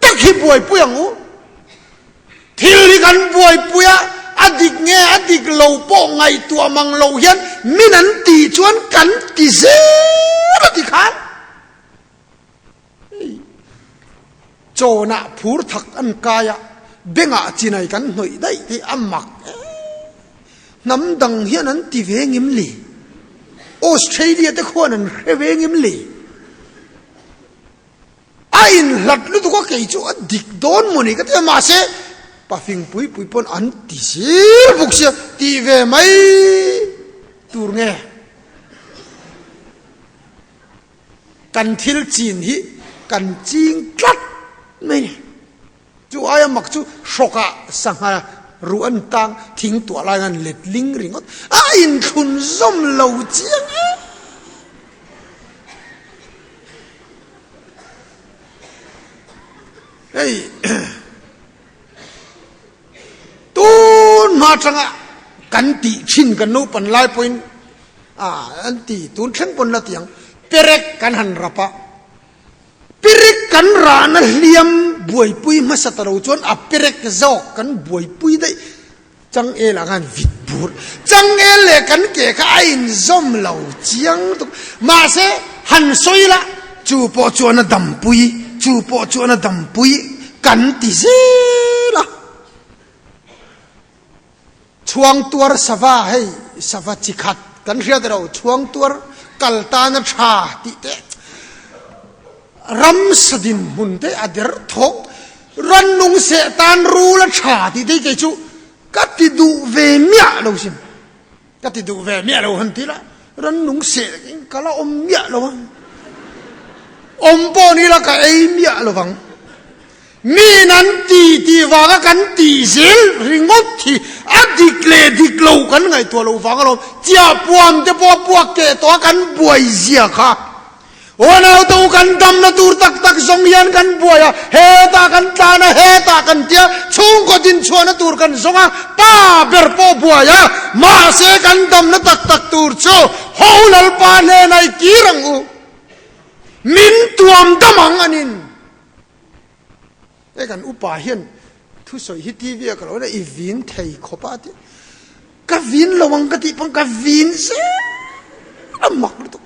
tak hi buaipui ang u. Thil hi kan buaipui a, a dik nge a dik lo pawh ngaihtuah mang lo hian min an tih chuan kan ti zel a ti khan. Hei chawnah phur thak an kai a, bengah chinai kan hnawih daih te a mak e. Hnam dang hian an ti ve ngim li? Australia te khuan an hre ve ngim li? A inhlat lutuk a kei chu a dik dawn maw ni ka ti a, mahse pafing pui pui pawn an ti zir bawk sia, ti ve mai tur nge? Kan thil chin hi kan ching tlat mai ni. Chu aia mak chu hrawkah sangha ruh an tang thing tuah lai an let ling ringawt. A inthlun zawm lo chiang e. Hei tun hma tanga kan tih thin kan naupan lai pawhin a an ti tun thleng pawn la tiang perek kan han rap a perek kan rahna hliam buaipui hmasa ta lo chuan a perek zawk kan buaipui daih changel ah khan vit bur changel leh kan ke kha a inzawm lo chiang tuk mahse han sawi la chu pawh chuan a dampui chu pawh chuan a dampui kan ti zel a chhuang tuar sava hei sava chi khat kan hriat ro chhuang tuar kal tana tha tih te Ramsa dinhmun te a der thawk, rannung seh tan rul a tha tih te hi kei chu ka ti duh ve miah lo sin. Ka ti duh ve miah lo han ti la, rannung seh ka la awm miah lo ang. Awm pawh ni la ka ei miah lo vang. Min an ti tih vanga kan tih zel ringawt hi a dik leh dik lo kan ngaihtuah loh vang alawm. Chiahpuam te pawh a puak keh tawh a kan buai zia kha. Unau te u kan damna tur tak tak zawng hian kan buai a, hetah kan tlan a, hetah kan tia, chhungkaw dinchhuahna tur kan zawng a, pa ber pawh buai a, mahse kan damna tak tak tur chu Ho Lalpa hnenah i kir ang u. Min tuam dam ang anin. Hei kan upa hian thusawi hi TV ah ka lo en a, i vin thei khawp a ti. Ka vin lo ang ka tih pawn ka vin zel a mak lutuk.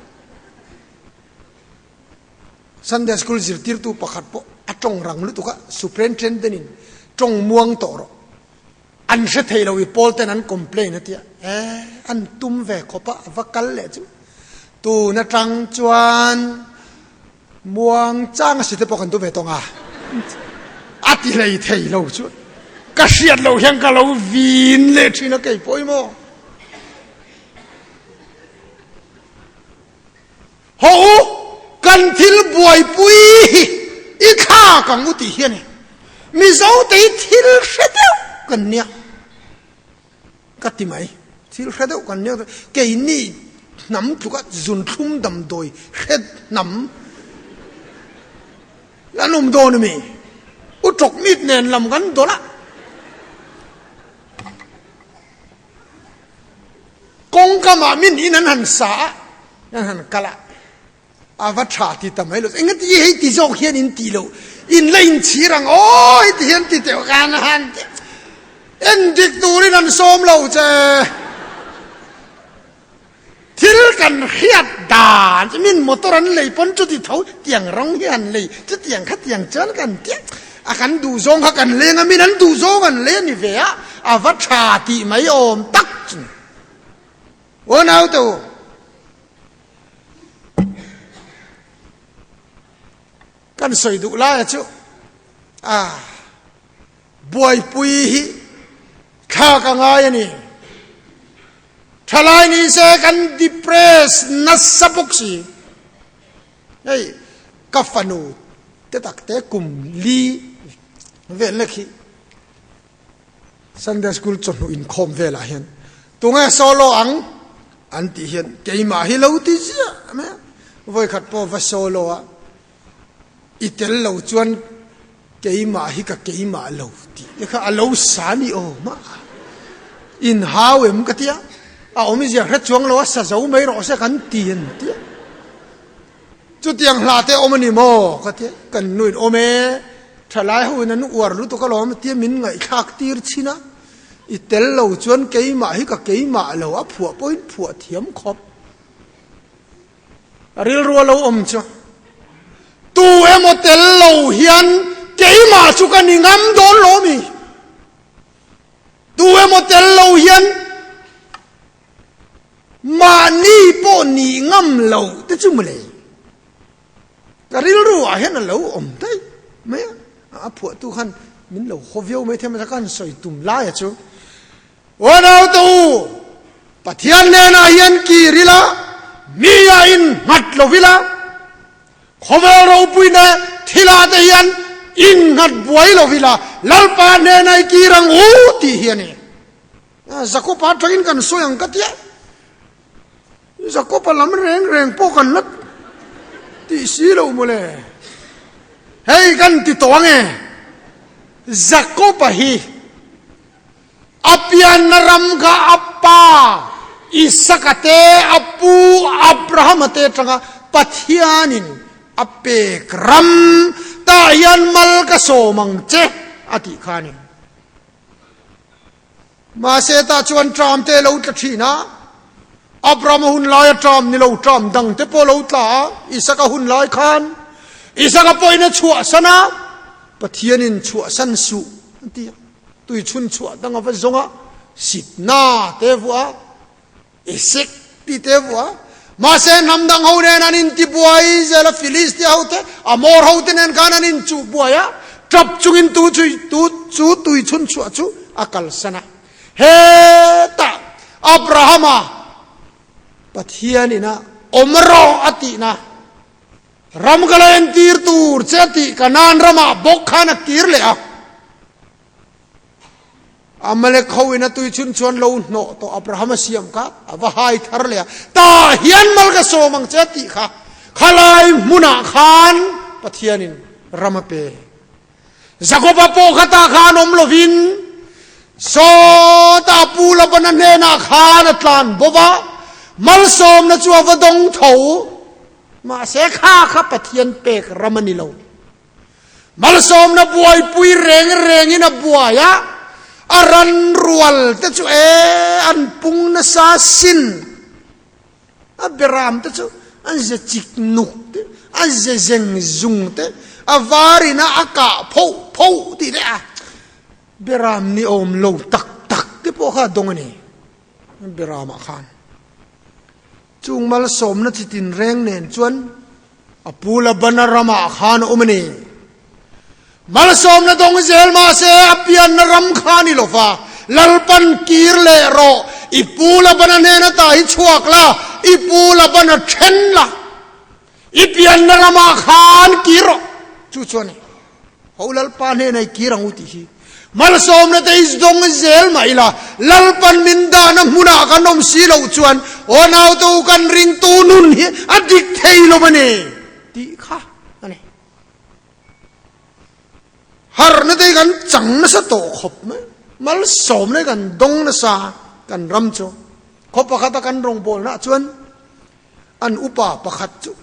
Sunday school zirtirtu pakhat pawh a tawng rang lutuk a, superintendent in tawng muang tawh rawh. An hre thei lo i pawl ten an complain a tia. E an tum ve khawp a, a va kal leh chu. Tun atang chuan. Muang chang a si te pawh kan duh ve tawng a, a ti hlei thei lo chu ka hriat loh hian ka lo vin leh thin a kei pawimawh. Haw u, kan thil buaipui hi i thlak ang u tih hi a ni. Mizo te hi thil hre deuh kan nia ka ti mai. Thil hre deuh kan nia keini hnam tluka zunthlum damdawi hre hnam an awm dawn a mi? U tawk mit nen lam kan dawlh a. Kawngkamah min in an han sa a, an han kal a, a va tha ti ta mai lo. Engati nge hei ti zawk hian in tih loh? In la inchhir ang aw, heti hian ti teuh khan a han ti. Endik turin an sawm lo che. Thil kan hriat dan chu min motor an lei pawn chuti tho tiang rawng hi han lei chutiang kha tiang chuan kan ti a kan duh zawng kha kan leng a min an duh zawng an lei a ni ve a a va tha tih mai awm tak chu aw naute u. Kan sawi duh laia chu a buaipui hi thlak a ngai a ni. Thalai ni se kan depress nasa bawk si. Hei ka fanu te tak te kum li vel lek hi Sunday school chawhnu inkhawm velah hian tunge solo ang an tih hian keimah hi lo ti ziah mai a. Vawikhat pawh va solo a i tel lo chuan keimah hi ka keimah lo tih te kha a lo sa ni aw mah in hau em ka tia a awmzia hre chuang lo a sa zo mai rawh se kan ti an tia chutiang hla te awm a ni maw ka tia kan nuin awm e thalai ho in an uar lutuk alawm tia min ngaihthlak tir chin a i tel lo chuan keimah hi ka keimah lo a phuah pawhin phuah thiam khawp. A rilru a lo awm chu tu emaw tel lo hian keimah chu ka ni ngam dawn lo mi? Tu emaw tel lo hian mahni pawh ni ngam lo te chu mawle. Ka rilru ah hian a lo awm daih mai a, a phuahtu khan min lo haw viau mai thei a, ka han sawi tum laia chu Aw naute u, Pathian hnenah hian kir ila, mi a innghat lo ila, khawvel ropuina thilah te hian innghat buai lo ila, Lalpa hnenah i kir ang u tih hi a ni. Jakopa atangin kan sawi ang ka tia. Jakopa lam reng reng pawh kan la tih si lo mawle. Hei kan ti tawh ange. Jakopa hi A pianna ram kha a pa Isaka te, a pu Abrahama te atanga Pathianin a pek ram tah hian mal ka sawm ang che a tih kha a ni. Mahse tah chuan ṭam te lo tla ṭhin a, Abrahama hun laia ṭam ni lo ṭam dang te pawh lo tla a, Isaka hun lai khan Isaka pawhin a chhuahsan a, Pathianin chhuahsan suh a ti a. Tui chhun chhuah dang a va zawng a, sitna te vuah a, Esek ti te vuah a. Mahse hnam dang ho nen an intibuai zel a, Filistia ho te, Amor ho te nen khan an inchuh buai a, tap chungin tu chu tu chu tui chhun chhuah chu a kalsan a. Hetah Abrahama Pathian ina awm rawh a tihna Ram ka la entir tur che tih Kanaan ramah bawk khan a kir leh a. Amalek ho in a tui chhun chuan lo hnawh tawh Abraham a siam kha a va hai thar leh a. Tah hian mal ka sawm ang che tih kha khalai hmunah khan Pathianin ram a pe. Jakoba pawh kha tah khan awm lovin sawta pu Labana hnenah khan a tlan bawk a, malsawmna chu a va dawng tho. Mahse kha kha Pathian pek ram a ni lo. Malsawmna buaipui reng rengin a buai a, a ran rual te chu e an pung nasa sin. A beram te chu an ze chik nuk te, a ze zeng zung te, a var ina a kah phoh phoh tih te a beram ni awm lo tak tak te pawh kha a dawng a ni. Beramah khan chung malsawmna chi tin reng nen chuan. A pu Labana ramah khan a awm a ni. Malsawmna dawng zel mahse a pianna ram kha a ni lo va, Lalpan kir leh rawh, i pu Labana hnen ata hi chhuak la, i pu Labana then la, i pianna ramah khan kir rawh. Chu chuan Ho Lalpa hnena i kir ang u tih hi malsawmna te i dawng zel mah ila, Lalpan min dahna hmunah kan awm si loh chuan aw naute u kan ringtu nun hi a dik thei lo a ni tih kha a ni. Harhna te hi kan chang nasa tawh khawp mai, malsawmna hi kan dawng nasa kan ram chu. Khaw pakhata kan rawngbawlnaah chuan an upa pakhat chu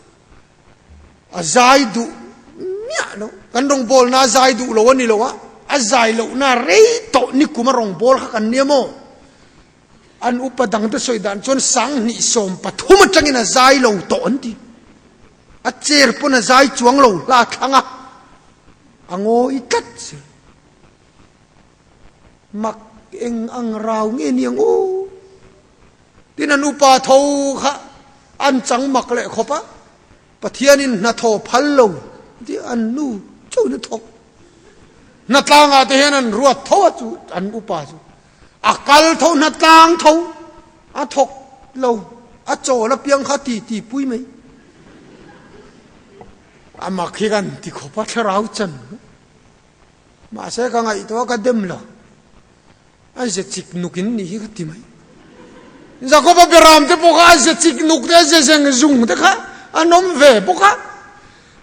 A zai duh miah lo. Kan rawngbawlna a zai duh lo a ni lo a, a zai lohna rei tawh nikum a rawngbâwl kha kan nia maw? An upa dangte sawi dan chuan sanghnih 13 atangin a zai lo tawh an ti. A chair pawn a zai chuang lo hla thlang a, a ngawi tlat zel. Mak eng ang rau nge ni ang u? Tin an upa tho kha an chang mak leh khawp a, Pathianin hnathawh phal lo tih an nu chauhin a thawk. Hnatlangah te hian an ruat tho a chu an upa chu a kal tho hnatlang tho a thawk lo a chawl apiang kha ti ti pui mai. A mak hi kan ti khawp a thlarau chan. Mahse ka ngaihtuah ka dem lo. An ze chik nuk in nih hi ka ti mai. Jakoba beram te pawh kha an ze chik nuk te, an ze zeng zung te kha an awm ve bawk a.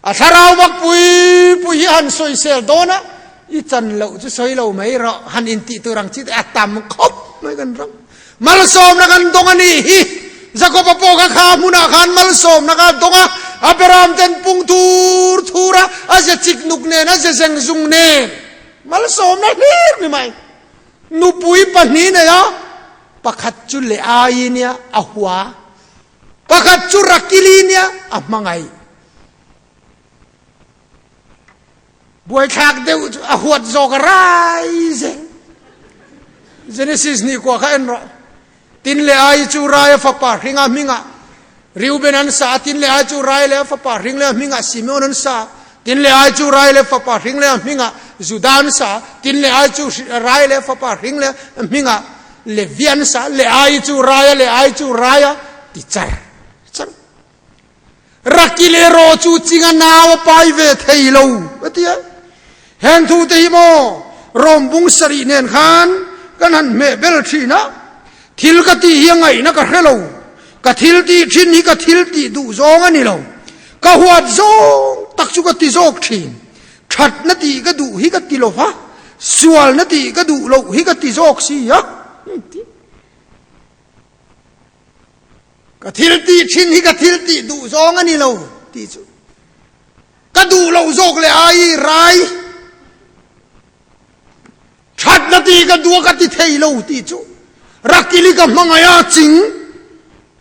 A thlarau mak pui pui hi han sawisel dawn a, i chan loh chu sawi lo mai rawh, han intih tur ang chi te a tam khawp mai kan ram. Malsawmna kan dawng a nih hi. Jakoba pawh kha kha hmunah khan malsawmna kha a dawng a, a beram ten pung thur thur a, a ze chik nuk nen, a ze zeng zung nen. Malsawmna hlir ni mai. Nupui pahnih nei a, pakhat chu Leai nia a hua, pakhat chu Rakili nia a hmangaih. Buaithlak deuh chu a huat zawk a rai zel. Genesis ni kua kha en rawh. Tin Leai chu Rai a fapa hringa hmingah Reuben an sa a, tin Leai chu Rai leh a fapa hring leh a hmingah Simeon an sa a, tin Leai chu Rai leh fapa hring leh a hmingah Judah an sa a, tin Leai chu Rai leh fapa hring leh a hmingah Levi an sa a, Leai chu Rai a, Leai chu Rai a ti char char. Rakilero chu chinga nau a pai ve thei lo a ti a. Heng thu te hi maw Rom bung sarih nen khan kan han hmeh bel thin a, thil ka tih hi a ngaihna ka hre lo, ka thil tih thin hi ka thil tih duh zawng a ni lo, ka huat zawng tak chu ka ti zawk thin, thatna tih ka duh hi ka ti lo va, sualna tih ka duh loh hi ka ti zawk si a. Ka thil tih thin hi ka thil tih duh zawng a ni lo tih chu ka duh loh zawk leh ai rai thatna tih ka duh a ka ti thei lo tih chu rakili ka hmangaih a ching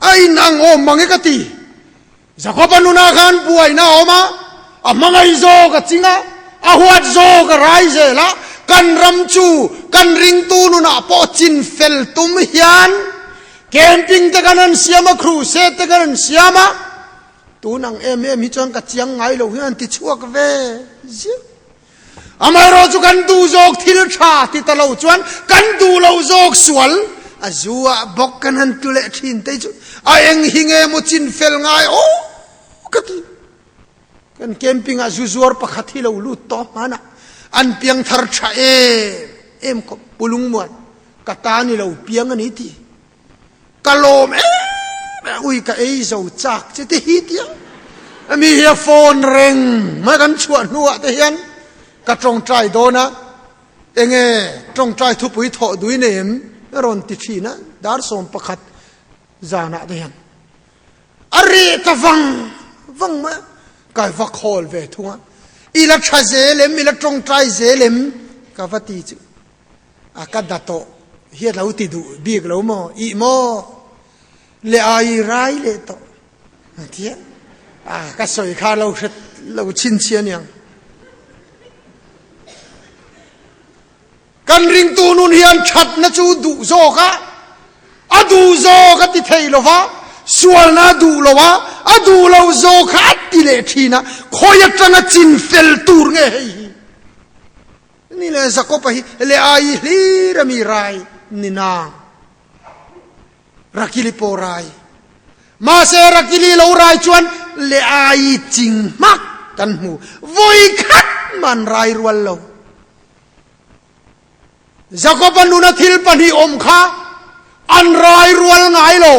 a in ang awm mang e ka ti. Jakoba nunah khan buaina a awm a, a hmangaih zawk a ching a, a huat zawk a rai zel a, kan ram chu kan ringtu nunah pawh chin fel tum hian camping te kan han siam a, crusade te kan han siam a, tun ang em em hi chuan ka chiang ngai lo hian an ti chhuak ve ziah. Amaherawh chu kan duh zawk thil tha ti ta lo chuan kan duh lo zawk sual a zu ah bawk kan han tlu leh thin te chu a eng hi nge maw chin fel ngai aw ka ti. Kan camping ah zu zuar pakhat hi lo lut tawh hmanah an piang thar tha em em khawp pulungmuan ka ta ni lo piang a ni ti. Ka lawm em em ui ka ei zo chak che te hi tia ami hi a phone reng mai kan chhuah hnuah te hian ka tawngtai dawn a enge tawngtai thupui thawh dui nei em a rawn ti thin a dar 11 zanah te hian a reh ta vang vang mai a ka va khawl ve thung a ila tha zel em ila tawngtai zel em ka va ti chu. A ka da tawh hi a lo ti duh bik lo maw? Ih maw? Le ai rai leh tawh. A ti a. A ka sawi kha lo hre lo chhinchhi aniang. Kan ringtu nun hian thatna chu duh zawk a, a duh zawk a ti thei lo va. Sualna a duh lo a, a duh lo zawk kha a ti leh thin a, khawi atanga chin fel tur nge hei hi? Ni le Jakob-a hi le ai hlir a mi rai ni nang. Rakili pawh rai. Mahse Rakili lo rai chuan le ai ching hmak kan hmu. Vawi khat man rai rual lo. Jakob-a nuna thil pahnih awm kha an rai rual ngai lo.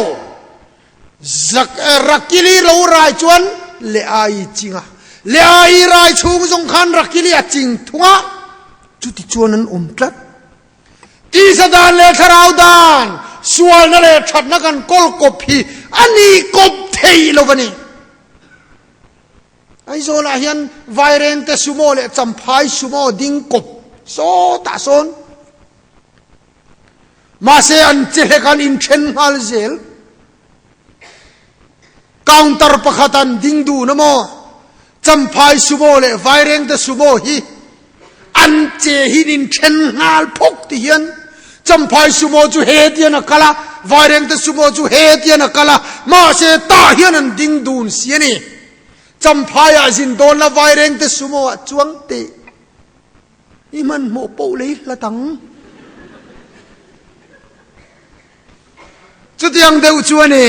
Rakili lo rai chuan Leai ching a, Leai rai chhung zawng khan Rakili a ching thung a, chuti chuan an awm tlat. Tisa dan leh thlarau dan, sualna leh thatna kan kawl kawp hi a nih kawp thei lo a ni. Aizawlah hian Vairengte sumo leh Champhai sumo ding kawp sawtah sawn mahse an che hlek an inthen nghal zel. Counter pakhat an ding dun a maw? Champhai sumo leh Vairengte sumo hi an che hi in inthen nghal phawk ti hian Champhai sumo chu he tian a kal a, Vairengte sumo chu he tian a kal a, mahse tah hian an ding dun si a ni. Champhaiah zin dawn la Vairengte sumo ah chuang teh i hmanhmawh poh lei hlat ang. Chutiang deuh chu a ni.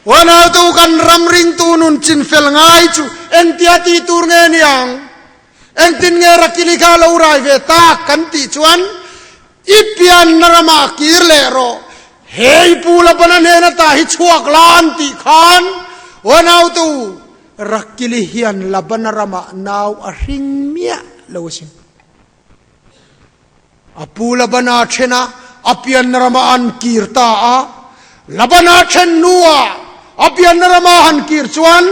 Huanautu kan ram ringtu nun chinfel ngai chu engtia tih tur nge niang? Engtin nge Rakili kha lo rai ve tak kan tih chuan i pianna ramah kir leh rawh. He i pu Labana hnen ata hi chhuak la an tih khan huanautu Rakili hian Labana ramah nau a hring miah lo asin. A pu Labana thena a pianna rama an kir ta a, Labana then hnuah a pianna rama han kir chuan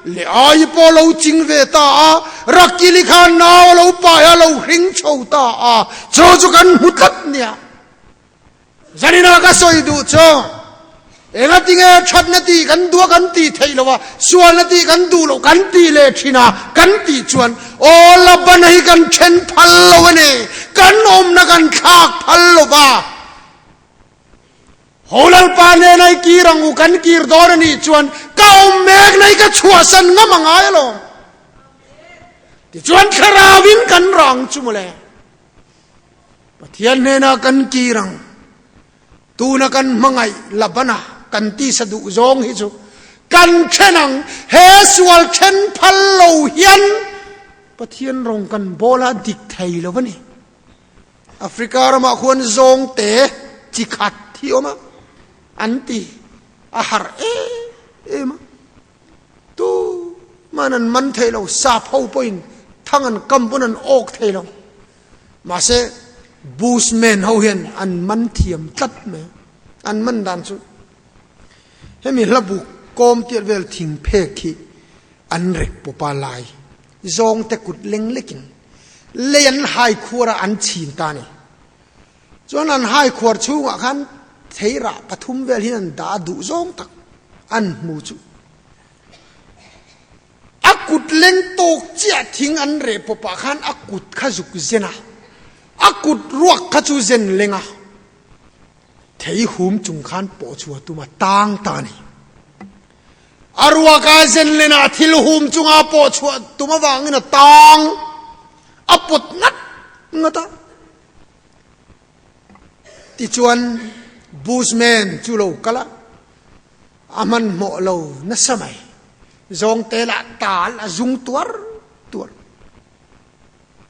Leaii pawh lo ching ve ta a, Rakili khan nau a lo pai a, lo hring chho ta a, chu chu kan hmu tlat nia. Zanina ka sawi duh chu engatinge thatna tih kan duh a kan tih theih loh a, sualna tih kan duh loh kan tih leh thin a kan tih chuan aw Labana hi kan then phal lo a ni, kan awmna kan thlak phal lo va, Ho Lalpa nena i kir ang u kan kir dawn a nih chuan ka awm mek na hi ka chhuahsan ngam a ngai alawm. Tichuan thlarauin kan rang chu mawle. Pathian hnena kan kir ang, tuna kan hmangaih Labana kan tisa duh zawng hi chu kan then ang, he sual then phal lo hian Pathian rawng kan bawl a dik thei lo a ni. Africa ramah khuan zawng te chi khat hi awm a, an ti a harh em em a. Tu man an man thei lo, sap ho pawhin thang an kam pawn an awk thei lo. Mahse, Bushman ho hian an man thiam tlat mai a, an man dan chu hemi hla buk kawm tiat vel thing phek hi an rek pawpa lai zawngte kut leng lekin lei an hai khuar a an chhin ta a ni. Chuan an hai khuar chhungah khan theirah pathum vel hian an dah duh zawng tak an hmu chu. A kut leng tawk chiah thing an reh pawpah khan a kut kha zuk zen a, a kut ruak kha chu zen leng a, thei hum chung khan pawh chhuah tum a tang ta a ni. A ruaka zen len a thil hum chunga pawh chhuah tum avangin a tang a pawt ngat ngat a. Tichuan Bushman chu lo kal a, A hmanhmawh lo nasa mai. Zawngte lah tal a zung tuar tuar.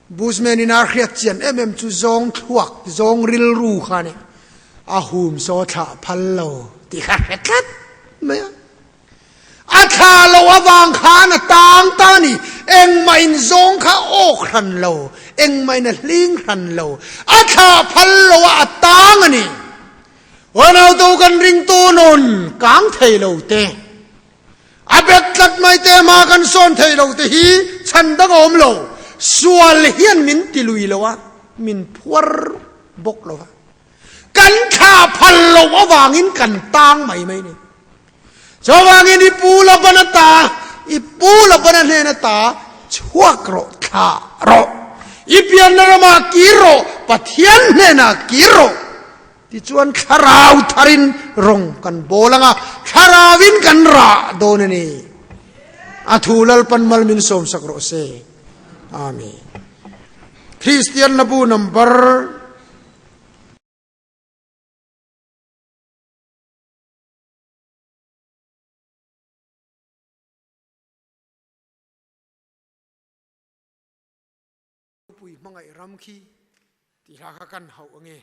Bushman in a hriat chian em em chu zawng thluak, zawng rilru kha a ni. A hum saw thlah phal lo tih kha hre tlat mai a. A thlah loh avang khan a tang ta a ni. Engmah in zawng kha awk hran lo, engmah in a hling hran lo. A thlah phal lo a, a tang a ni. Unautu kan ringtu nun kang thei lo te, a bet tlat mai te hma kan sawn thei lo te hi chhan dang a awm lo, sual hian min ti lui lo a, min phuar bawk lo va, kan thlah phal loh avangin kan tang mai mai a ni. Chuvangin i pu Labana ta, i pu Labana hnena ta chhuak rawh, thlah rawh. I pianna ramah kir rawh, Pathian hnenah kir rawh. Tichuan thlarau tharin rawng kan bawl ang a. Thlarauvin kan rah dawn a ni. A thu Lalpan mal min sawmsak rawh se. Amen. Kristian Hlabu number Pui hmangaih ram khi tih hla kha kan hauh ange.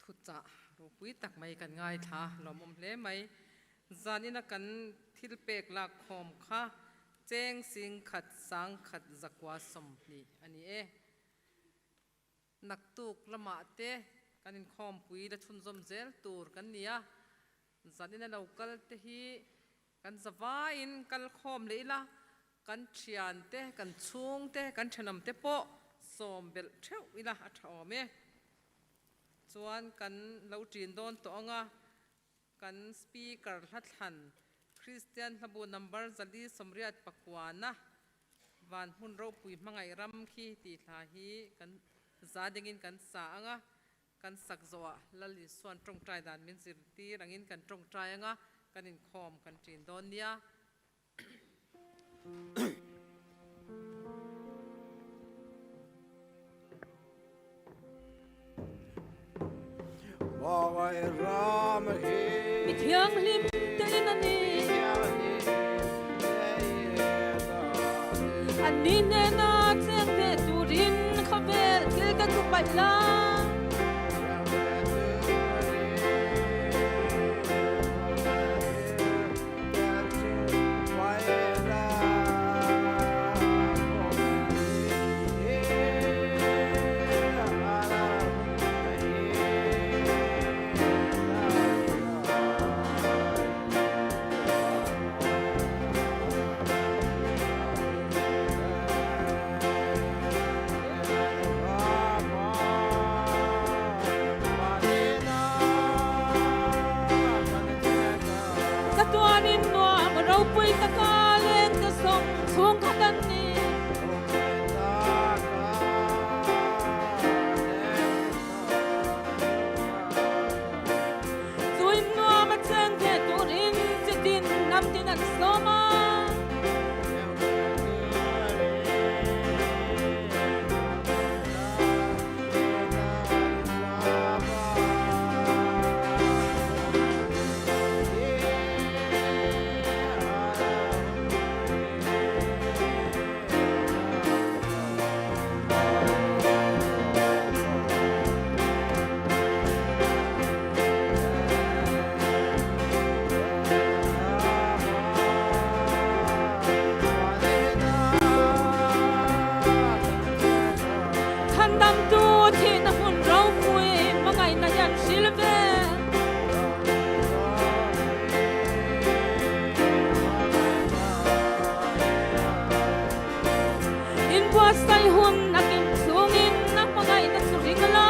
Thuchah ropui tak mai kan ngaithla lawmawm hle mai. Zanina kan thil pek lak khawm kha cheng sing khat sang khat zakua 20 a ni e. Naktuk lamah te kan inkhawmpui la chhunzawm zel tur kan ni a, zanina lo kal te hi kan zavaiin kal khawm leh ila, kan thian te, kan chhung te, kan thenawm te pawh sawm belh theuh ila a tha awm e. Chuan kan lo ṭin dawn tawh ang a, kan Speaker hlathlan Kristian hlabu number 489 Van hmun ropui hmangaih ram khi tih thla hi kan za dingin kan sa ang a, kan sak zawhah Lal Isua'n tawngtai dan min zirtir angin kan tawngtai ang a, kan inkhawm kan ṭin dawn nia. Mi thianghlim te in a ni. Anni hnena cheng ve turin khawvel thil ka chu paih la. Chatuanin nuam ropui taka leng te sawm chhungkhat an ni. Chuin nuam a cheng ve turin chitin hnam tin an sawm a. Chhandamtu thihna hmun ropui hmangaihna hian hril ve. Inbuatsaih hun a kim chungin a hmangaihna chu ring la.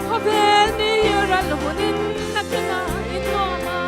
Khawvel ni ral hunin a kina innuam a.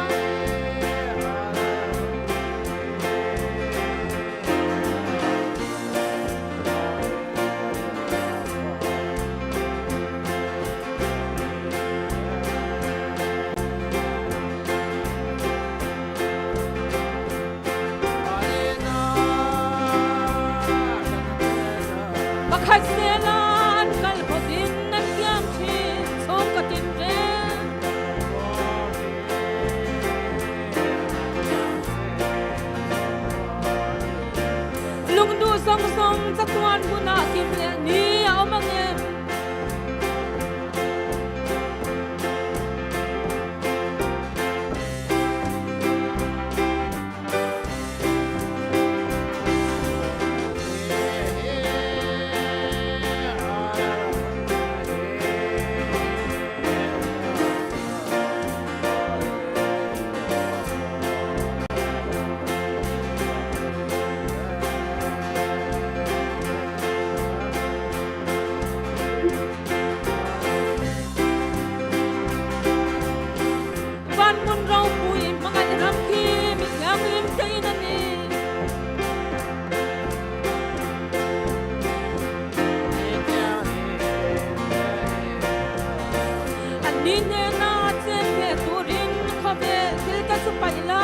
chu paih la.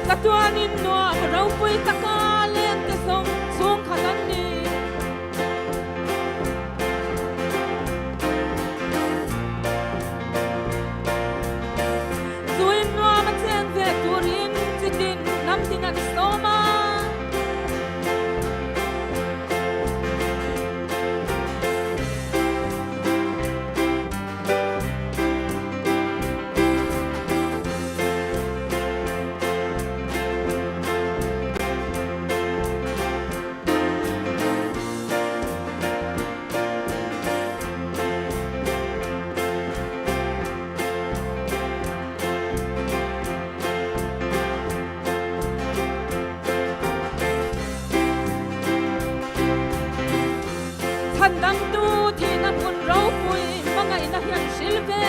Ka tuanin nuam ropui taka lengte zawng chhungkhat an ni. Zuin nuam a chen ve turin chitin hnam tin an sawm a. Chhandamtu thihna hmun ropui hmangaihna hian hril ve.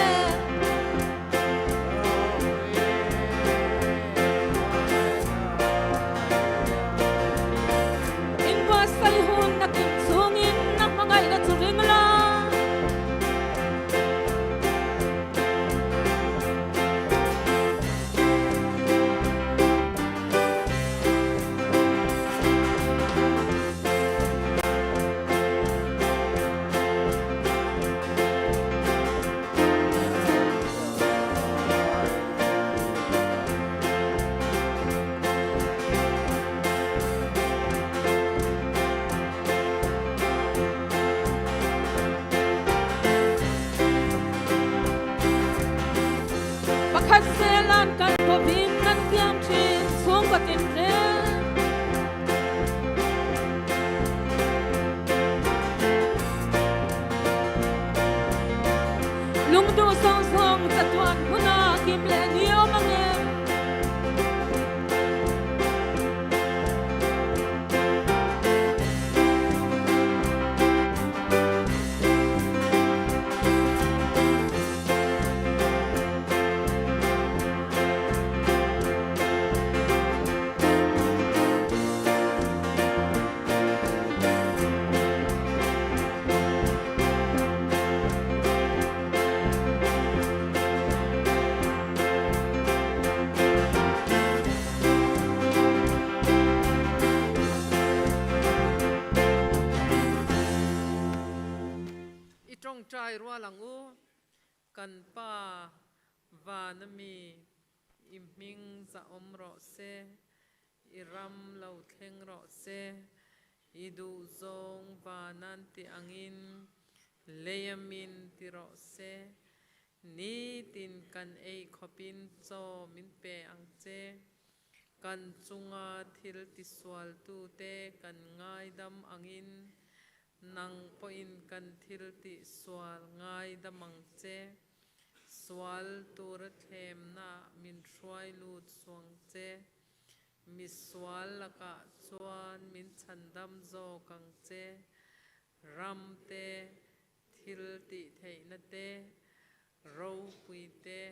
Inbuatsaih hun nakin chungin na hmangaihna chu ring la. Pakhat zelan kan kovin kan kiam thin chhungkaw tinreng. Lungduh zawng zawng chatuan huna kim leh ni awm ang em? I tawngtai rual ang u, kan pa vana mi i hming zahawm rawh se, I ram lo thleng rawh se, i duhzawng vanan ti angin lei a min ti rawh se. Nitin kan ei khawpin chaw min pe ang che. Kan chunga thil tisualtute kan ngaidam angin nang pawhin kan thil tihsual ngaidam ang che. Sual tura thlemna min hruai lut suang che. Mi sual lakah chuan min chhandam zawk ang che. Ram te, thil tih theihna te, ropui te,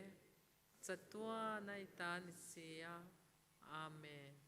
chatuan a i ta ni si a. Amen.